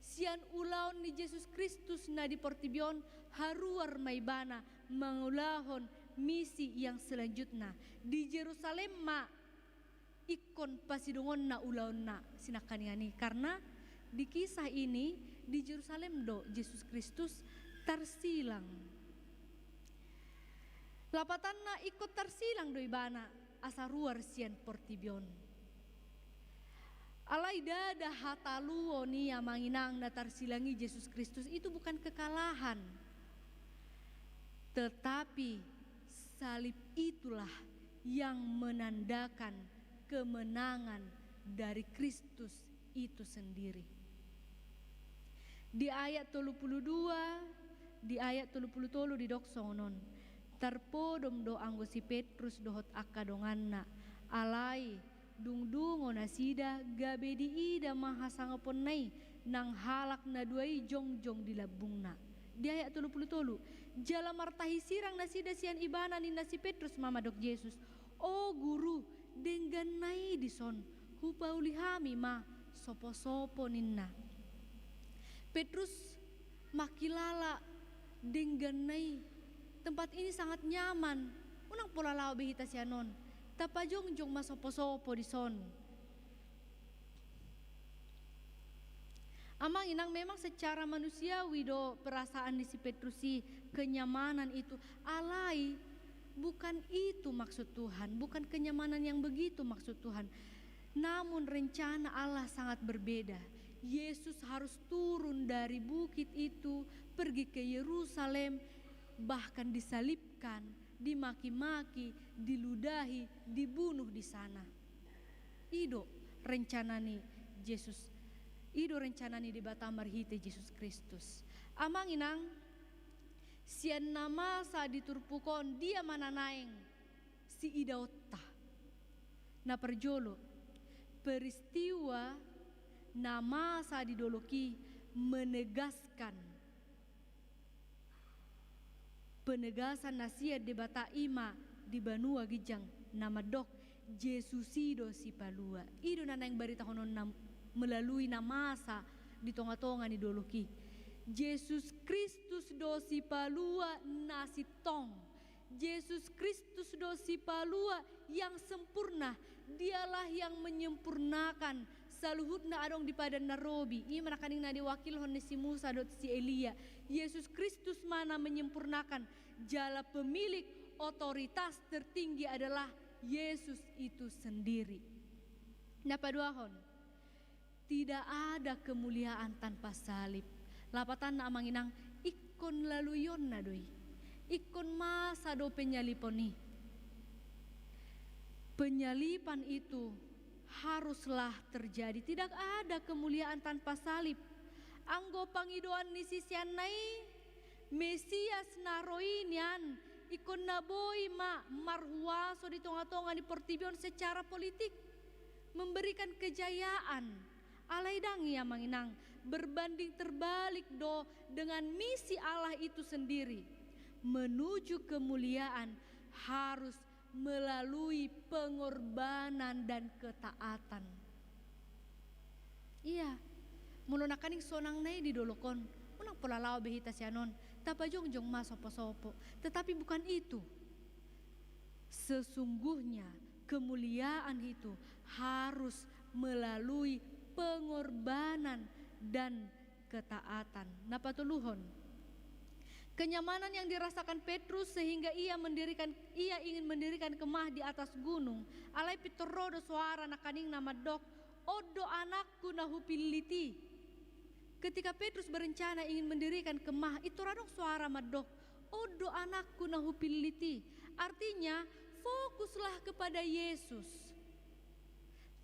Sian ulaon ni Jesus Kristus na di portibi on haruar ma ibana mangulahon misi yang selanjutna. Di Jerusalem ma ingkon pasidungonna ulaonna sinangkaningan i. Karna di kisah ini di Jerusalem do Jesus Kristus tarsilang. Lapatanna ingkon tarsilang do ibana asa ruar sian portibi on. Alai ndada hataluon i amang inang na tarsilang i Jesus Kristus itu bukan kekalahan. Tetapi salib itulah yang menandakan kemenangan dari Kristus itu sendiri. Di ayat tolu pulu dua, di ayat tolu pulu tolu didok songon on. Tarpodom do anggo si Petrus dohot angka donganna. Alai dungdungo nasida gabe diida ma hasangaponna i nang halak na dua i jongjong di lambungna. Di ayat tolu pulu tolu. Jala martahi sirang nasida sian ibana ninna si Petrus ma mandok Jesus. O Guru, dengganna i dison, hupauli hami ma soposopo ninna. Petrus mangkilala dengganna i. Tempat ini sangat nyaman. Unang pola laho be hita sian on. Tapajongjong ma soposopo dison. Amang inang, memang secara manusiawi do perasaan ni si Petrus i, kenyamanan itu. Alai bukan itu maksud Tuhan, bukan kenyamanan yang begitu maksud Tuhan. Namun rencana Allah sangat berbeda. Yesus harus turun dari bukit itu, pergi ke Yerusalem, bahkan disalibkan, dimaki-maki, diludahi, dibunuh di sana. I do rencana ni Jesus, i do rencana ni Debata marhite Jesus Kristus. Amang inang, sian na masa di turpuk on, dia ma na naeng siidaonta? Na parjolo, peristiwa na masa di dolok i menegaskan penegasan na sian Debata, i ma di banua ginjang, na mandok Jesus i do Sipalua. I do na naeng baritahononna melalui na masa di tonga-tonga ni dolok i. Jesus Kristus do Sipalua na sintong. Jesus Kristus do Sipalua yang sempurna. Dialah yang menyempurnakan saluhutna adong di Padan na Robi. I ma nangkaning na diwakilhon ni si Musa dohot si Elia. Jesus Kristus ma na menyempurnakan. Jala pemilik otoritas tertinggi adalah Yesus itu sendiri. Na paduahon, tidak ada kemuliaan tanpa salib. Lapatanna amang inang, ingkon laluionna do i. Ingkon masa do penyalipan i. Penyalipan itu haruslah terjadi. Tidak ada kemuliaan tanpa salib. Anggo pangidoan ni siseanna i, Mesias na ro i nian, ingkon na boi ma marhuaso di tonga-tonga ni portibi on secara politik, memberikan kejayaan. Alai ndang i amang inang, berbanding terbalik do dengan misi Allah itu sendiri. Menuju kemuliaan harus melalui pengorbanan dan ketaatan. Ia, molo nangkaning sonang na i di dolok on, unang pola laho be hita sian on, tapajongjong ma sopo-sopo. Tetapi bukan itu. Sesungguhnya kemuliaan itu harus melalui pengorbanan dan ketaatan. Na patoluhon, kenyamanan yang dirasakan Petrus sehingga ia mendirikan, ia ingin mendirikan kemah di atas gunung. Alai pintor ro do soara nangkaning na mandok, "On do anakku na hupillit i." Ketika Petrus berencana ingin mendirikan kemah, pintor adong soara mandok, "On do anakku na hupillit i." Artinya, fokuslah kepada Yesus.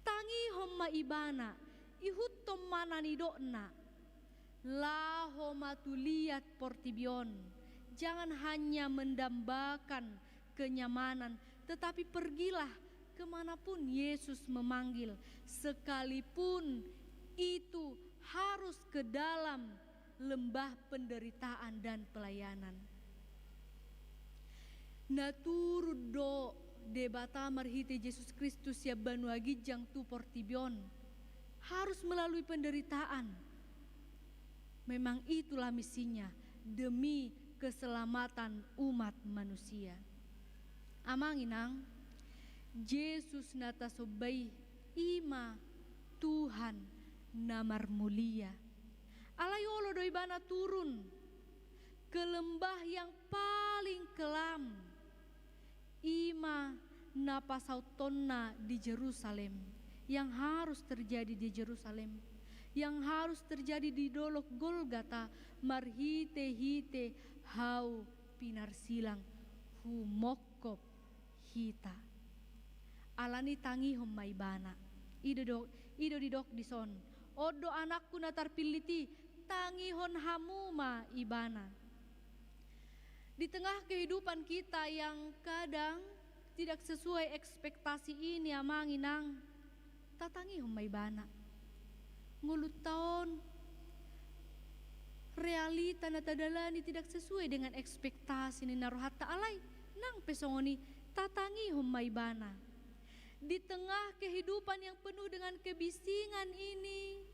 Tangihon ma Ibana, ihuthon ma na nidokna. Laho ma tu liat portibi on. Jangan hanya mendambakan kenyamanan, tetapi pergilah kemanapun Yesus memanggil, sekalipun itu harus ke dalam lembah penderitaan dan pelayanan. Na turun do Debata marhite Jesus Kristus sian banua ginjang tu portibi on harus melalui penderitaan. Memang itulah misinya demi keselamatan umat manusia. Amang inang, Jesus na tasomba i, i ma Tuhan na marmulia. Alai olo do Ibana turun ke lembah yang paling kelam, i ma na pasauthonna di Jerusalem, yang harus terjadi di Jerusalem, yang harus terjadi di dolok Golgata, marhite-hite hau pinarsilang humongkop hita. Alani tangihon ma Ibana. I do, i do didok dison, "On do anakku na tarpillit i," tangihon hamu ma Ibana. Di tengah kehidupan kita yang kadang tidak sesuai ekspektasi ini, amang inang, tatangihon ma Ibana. Ngolunta on, realita na tadalani tidak sesuai dengan ekspektasi ni na rohanta, alai nang pe songon i, tatangihon ma Ibana. Di tengah kehidupan yang penuh dengan kebisingan ini,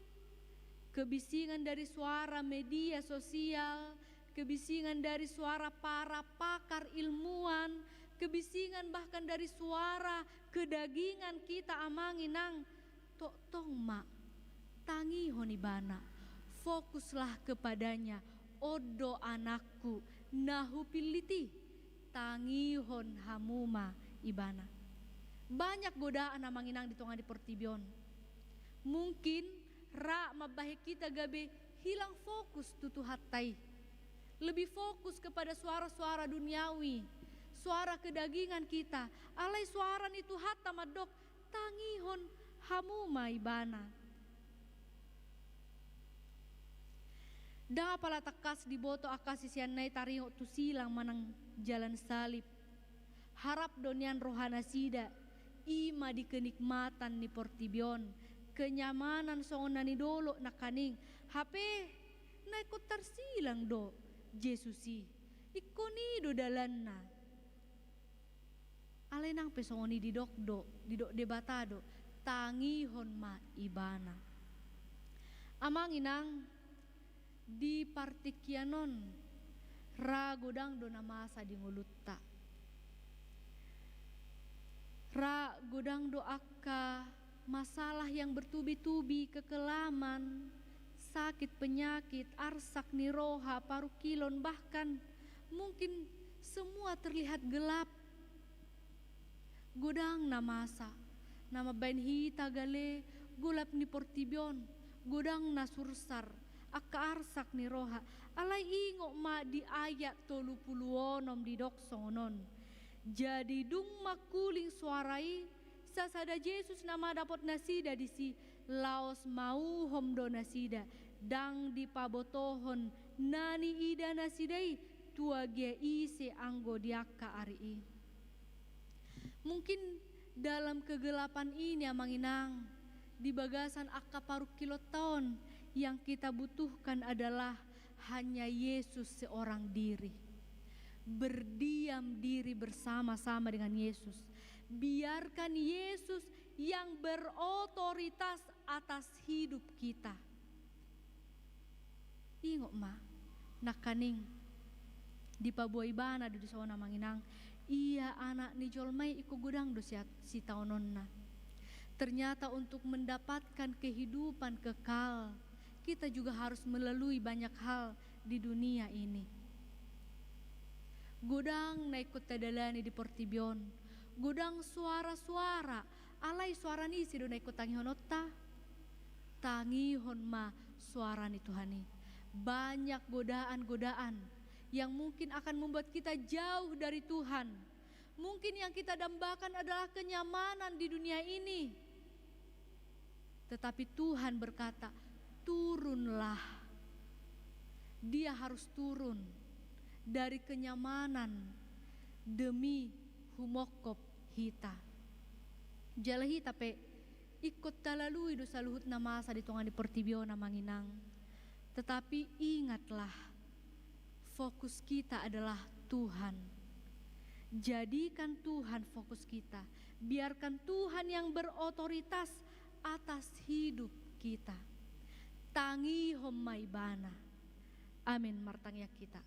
kebisingan dari suara media sosial, kebisingan dari suara para pakar ilmuwan, kebisingan bahkan dari suara kedagingan kita, amang inang, tongtong ma tangihon Ibana, Fokuslah kepada-Nya, on do anakku na hupillit i, tangihon hamu ma ibana. Banyak godaan amang inang di tonga ni portibi on. Mungkin ra mambahen hita gabe hilang fokus tu Tuhanta i. Lebih fokus kepada suara-suara duniawi, suara kedagingan kita, alai suara ni Tuhanta mandok, tangihon hamu ma ibana. Ndang apala tangkas diboto angka siseanna i taringot tu silang manang jalan salib. Harap do nian rohanasida, i ma di kenikmatan ni portibi on, kenyamanan songon na nidolok nangkaning, hape na ingkon tarsilang do Jesus i. Ingkon i do dalanna. Alai nang pe songon i didok do, didok Debata do, tangihon ma ibana. Amang inang, di partingkian on, ra godang do na masa di ngolunta. Ra godang do angka masalah yang bertubi-tubi, kekelaman, sakit penyakit, arsak ni roha, parungkilon, bahkan mungkin semua terlihat gelap. Godang na masa, na mambahen hita gale golap ni portibi on, godang na sursar, angka arsak ni roha, alai ingot ma di ayat tolu pulu onom didok songon on. Jadi dung mangkuling soara i, sasada Jesus nama dapot nasida disi, laos mauhom do nasida, ndang dipabotohon na niida nasida i, tu agia ise anggo di angka ari i. Mungkin dalam kegelapan ini, amang inang, di bagasan angka parungkilonta on, yang kita butuhkan adalah hanya Yesus seorang diri. Berdiam diri bersama-sama dengan Yesus. Biarkan Yesus yang berotoritas atas hidup kita. Ingot ma, nangkaning dipaboa ibana do dison, amang inang, ia anak ni jolma i ingkon godang do siat-, sitaononna. Ternyata untuk mendapatkan kehidupan kekal, kita juga harus melalui banyak hal di dunia ini. Godang na ingkon tadalani di portibi on, godang suara-suara, alai suara ni ise do na ingkon tangihononta? Tangihon ma suara ni Tuhan i. Banyak godaan-godaan yang mungkin akan membuat kita jauh dari Tuhan. Mungkin yang kita dambakan adalah kenyamanan di dunia ini. Tetapi Tuhan berkata, "Turunlah." Dia harus turun dari kenyamanan demi humongkop hita. Jala hita pe ingkon talalui do saluhut na masa di tonga ni portibi on, amang inang. Tetapi ingatlah, fokus kita adalah Tuhan. Jadikan Tuhan fokus kita. Biarkan Tuhan yang berotoritas atas hidup kita. Tangihon ma ibana. Amin. Martangiang hita.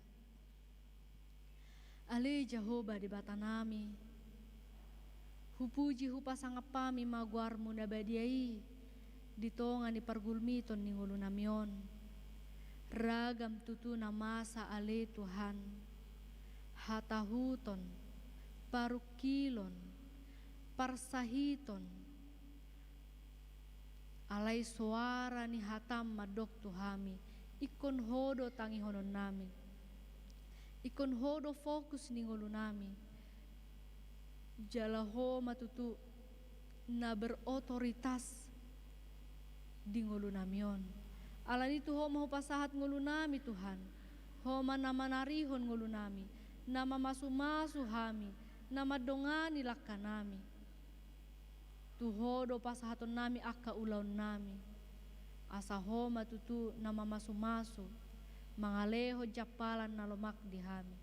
Ale Jahowa Debatanami, hupuji hupasangap hami ma goarmu na badia i di tonga ni pargulmiton ni ngolunami on. Ragam tutu na masa ale Tuhan, hatahuton, parungkilon, parsahiton, alai soara ni hatam mandok tu hami, ingkon ho do tangihononnami. Ingkon ho do fokus ni ngolunami. Jala ho ma tutu na berotoritas di ngolunami on. Alani tu ho ma hupasahat ngolunami Tuhan. Ho ma na manarihon ngolunami, na mamasumasu hami, na mandongani langkanami. Tu ho do pasahatonnami angka ulaonnami. Asa ho ma tutu na mamasumasu, mangalehon jampalan na lomak di hami.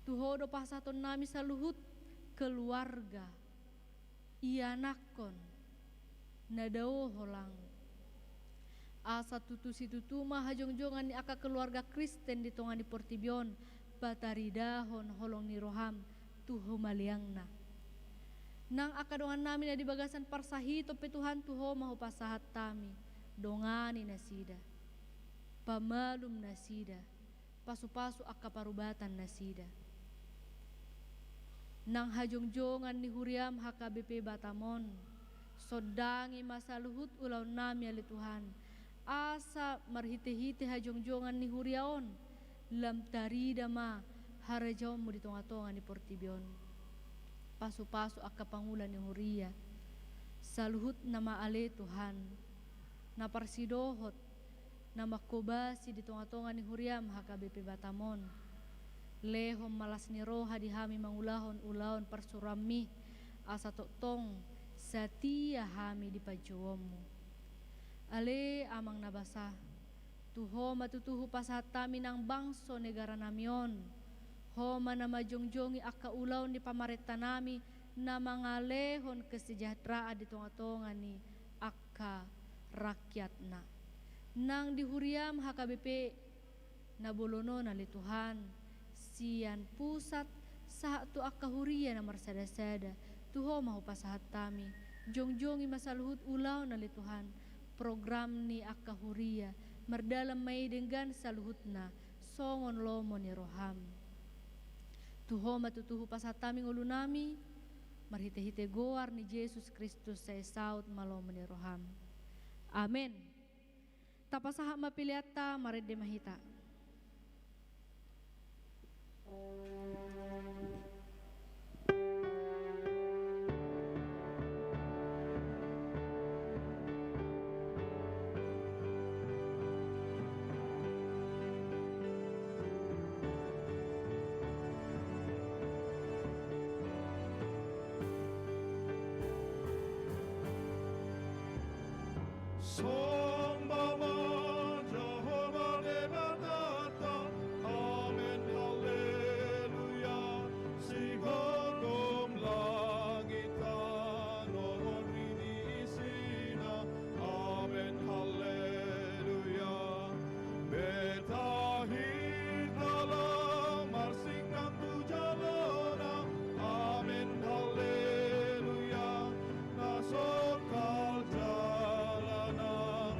Tu ho do pasahatonnami saluhut keluarga, ianakhon, na dao holang. Asa tutu situtu ma hajongjongan ni angka keluarga Kristen di tonga ni portibi on, pataridahon holong ni roham tu humaliangna. Nang angka dongannami na di bagasan parsahiton pe Tuhan tu ho ma hupasahat hami, dongani nasida. Pamalum nasida, pasupasu angka parubatan nasida. Nang hajongjongan ni huriam H K B P Batam on, sondangi ma saluhut ulaonnami ale Tuhan, asa marhitehite hajongjongan ni huria on, lam tarida ma harajaonmu di tongatonga ni portibi on. Pasupasu angka pangula ni huria, saluhutna ma ale Tuhan, na parsidohot, na manghobasi di tongatonga ni huriam H K B P Batam on. Lehon ma las ni roha di hami mangulahon ulaon parsuruanmi, asa tongtong satia hami di panjouonmu. Ale Amang na basa, tu Ho ma tutu hupasahat hami nang bangso negaranami on. Ho ma na manjongjongi angka ulaon ni pamarentanami na mangalehon kesejahteraan di tongatonga ni angka rakyatna. Nang di huriam H K B P na bolon on ale Tuhan, sian pusat sahat tu angka huria na marsadasada, tu Ho ma hupasahat hami, jongjongi ma saluhut ulaon ale Tuhan, program ni angka huria, mardalan ma i denggan saluhutna songon lomo ni roham. Tu Ho ma tutu hupasahat hami ngolunami, marhitehite goar ni Jesus Kristus sai saut ma lomo ni roham. Amen. Tapasahat ma peleanta, marende ma hita. Somba ma Jahowa Debatanta. Amen, haleluya. Sigogom langit tano ri ni isina. Amen, haleluya. Betahit na lam marsingang tu jolona. Amen, haleluya. Na songkal jala nang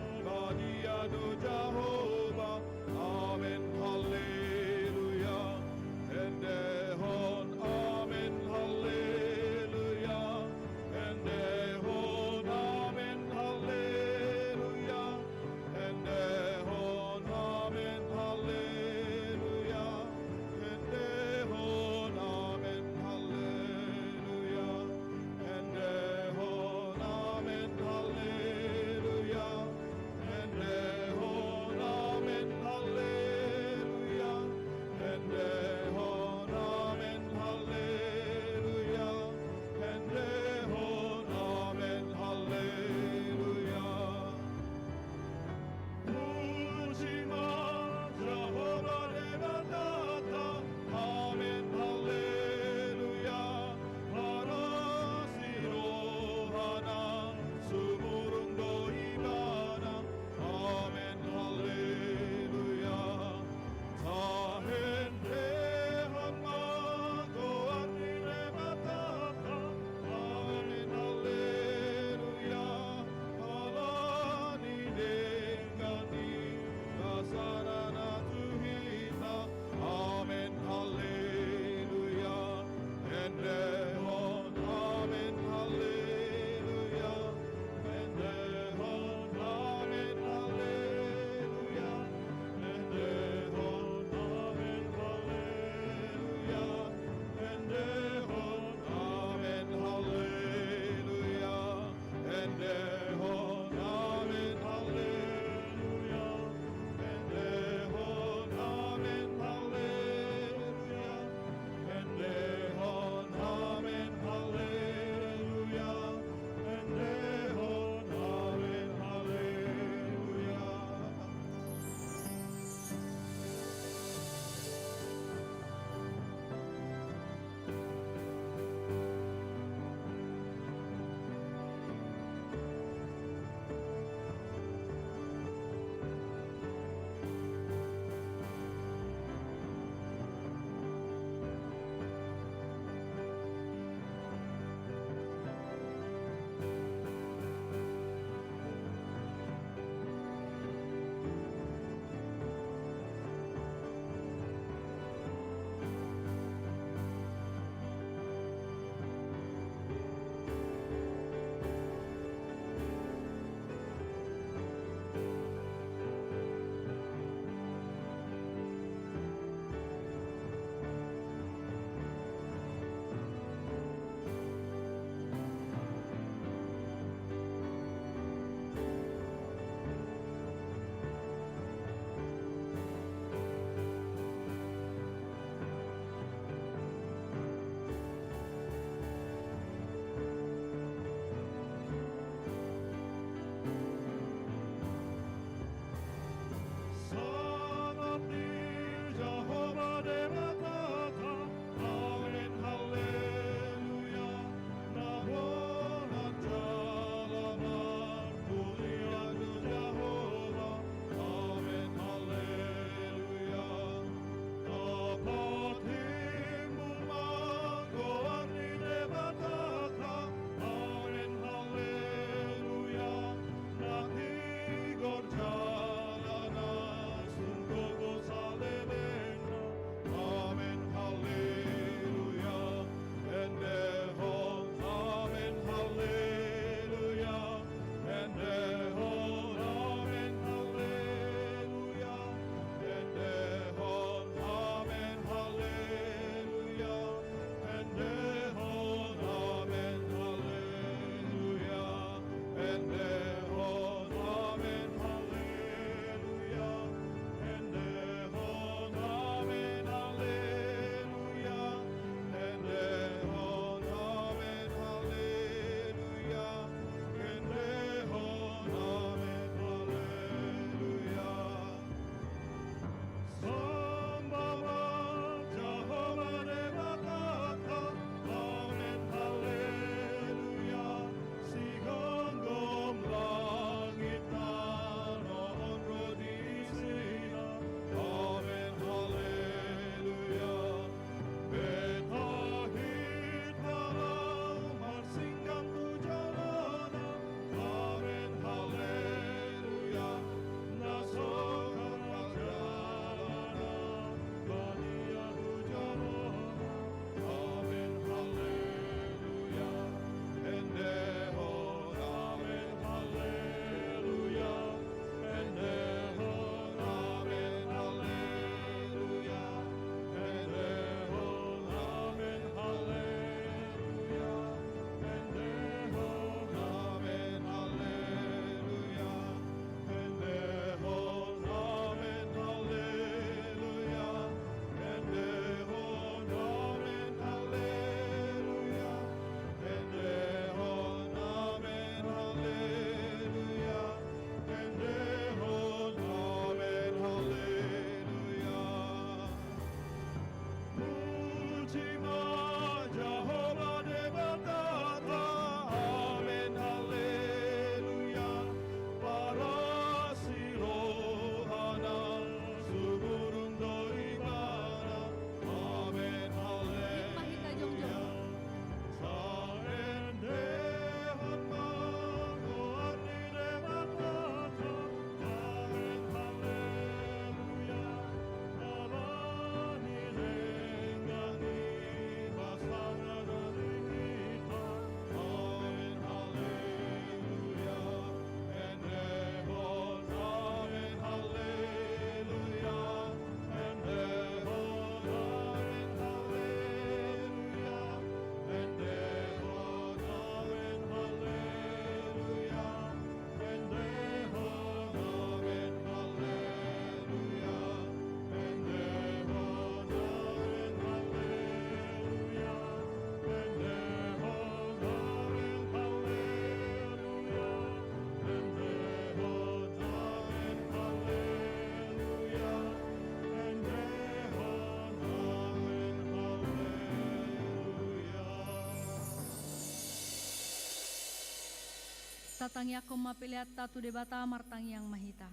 Tatangiangkon ma peleanta tu Debata. Martangiang ma hita.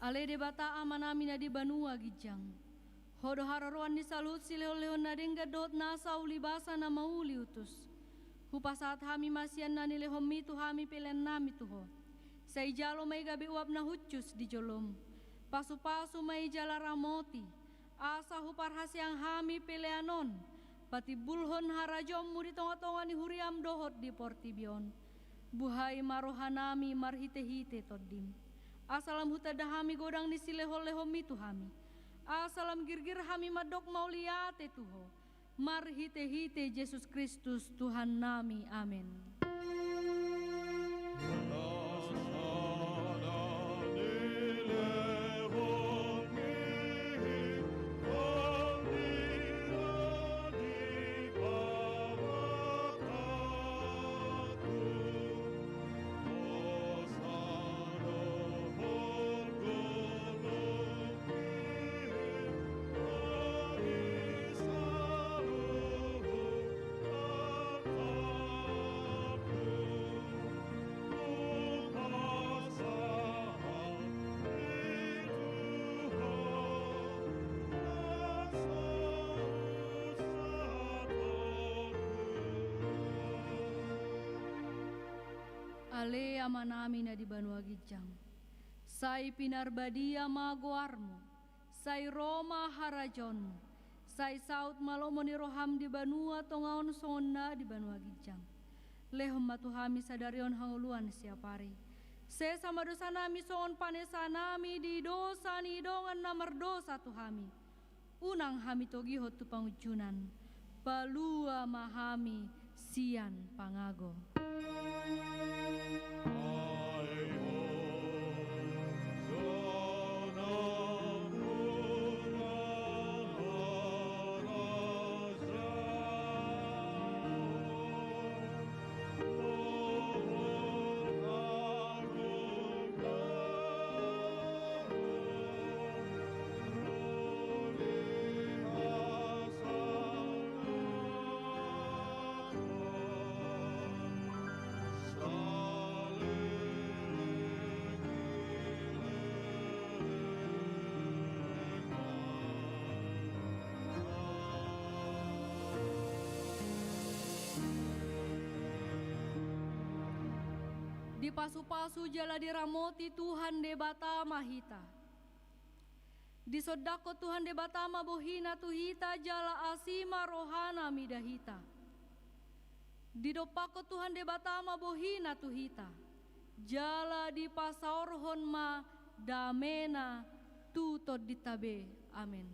Ale Debata Amanami na di banua ginjang, Ho do haroroan ni saluhut silehonlehon na denggan dohot nasa ulibasa na mauliutus. Hupasahat hami ma sian na nilehonMi tu hami peleannami tu Ho. Sai jalo ma i gabe uap na hushus di joloM. Pasupasu ma i jala ramoti, asa huparhaseang hami pelean on patimbulhon harajaonMu di tongatonga ni huriaM dohot di portibi on. Buhai ma rohanami marhitehite TondiM, asa lam hutanda hami godang ni silehonlehonMi tu hami, asa lam girgir hami mandok mauliate tu Ho, marhitehite Jesus Kristus Tuhannami. Amen. Ale Amanami na di banua ginjang, sai pinarbadia ma goarMu. Sai ro ma harajaonMu. Sai saut ma lomo ni rohaM di banua tonga on songon na di banua ginjang. Lehon ma tu hami sadari on hangoluan siapari. Sesa ma dosanami songon panesanami di dosa ni dongan na mardosa tu hami. Unang hami togihon tu pangunjunan. Palua ma hami sian pangago. Dipasupasu jala diramoti Tuhan Debata ma hita. Disondangkon Tuhan Debata ma bohiNa tu hita jala asi ma rohaNa mida hita. Didompakkon Tuhan Debata ma bohiNa tu hita, jala dipasaorhon ma dameNa tu tondinta be. Amen.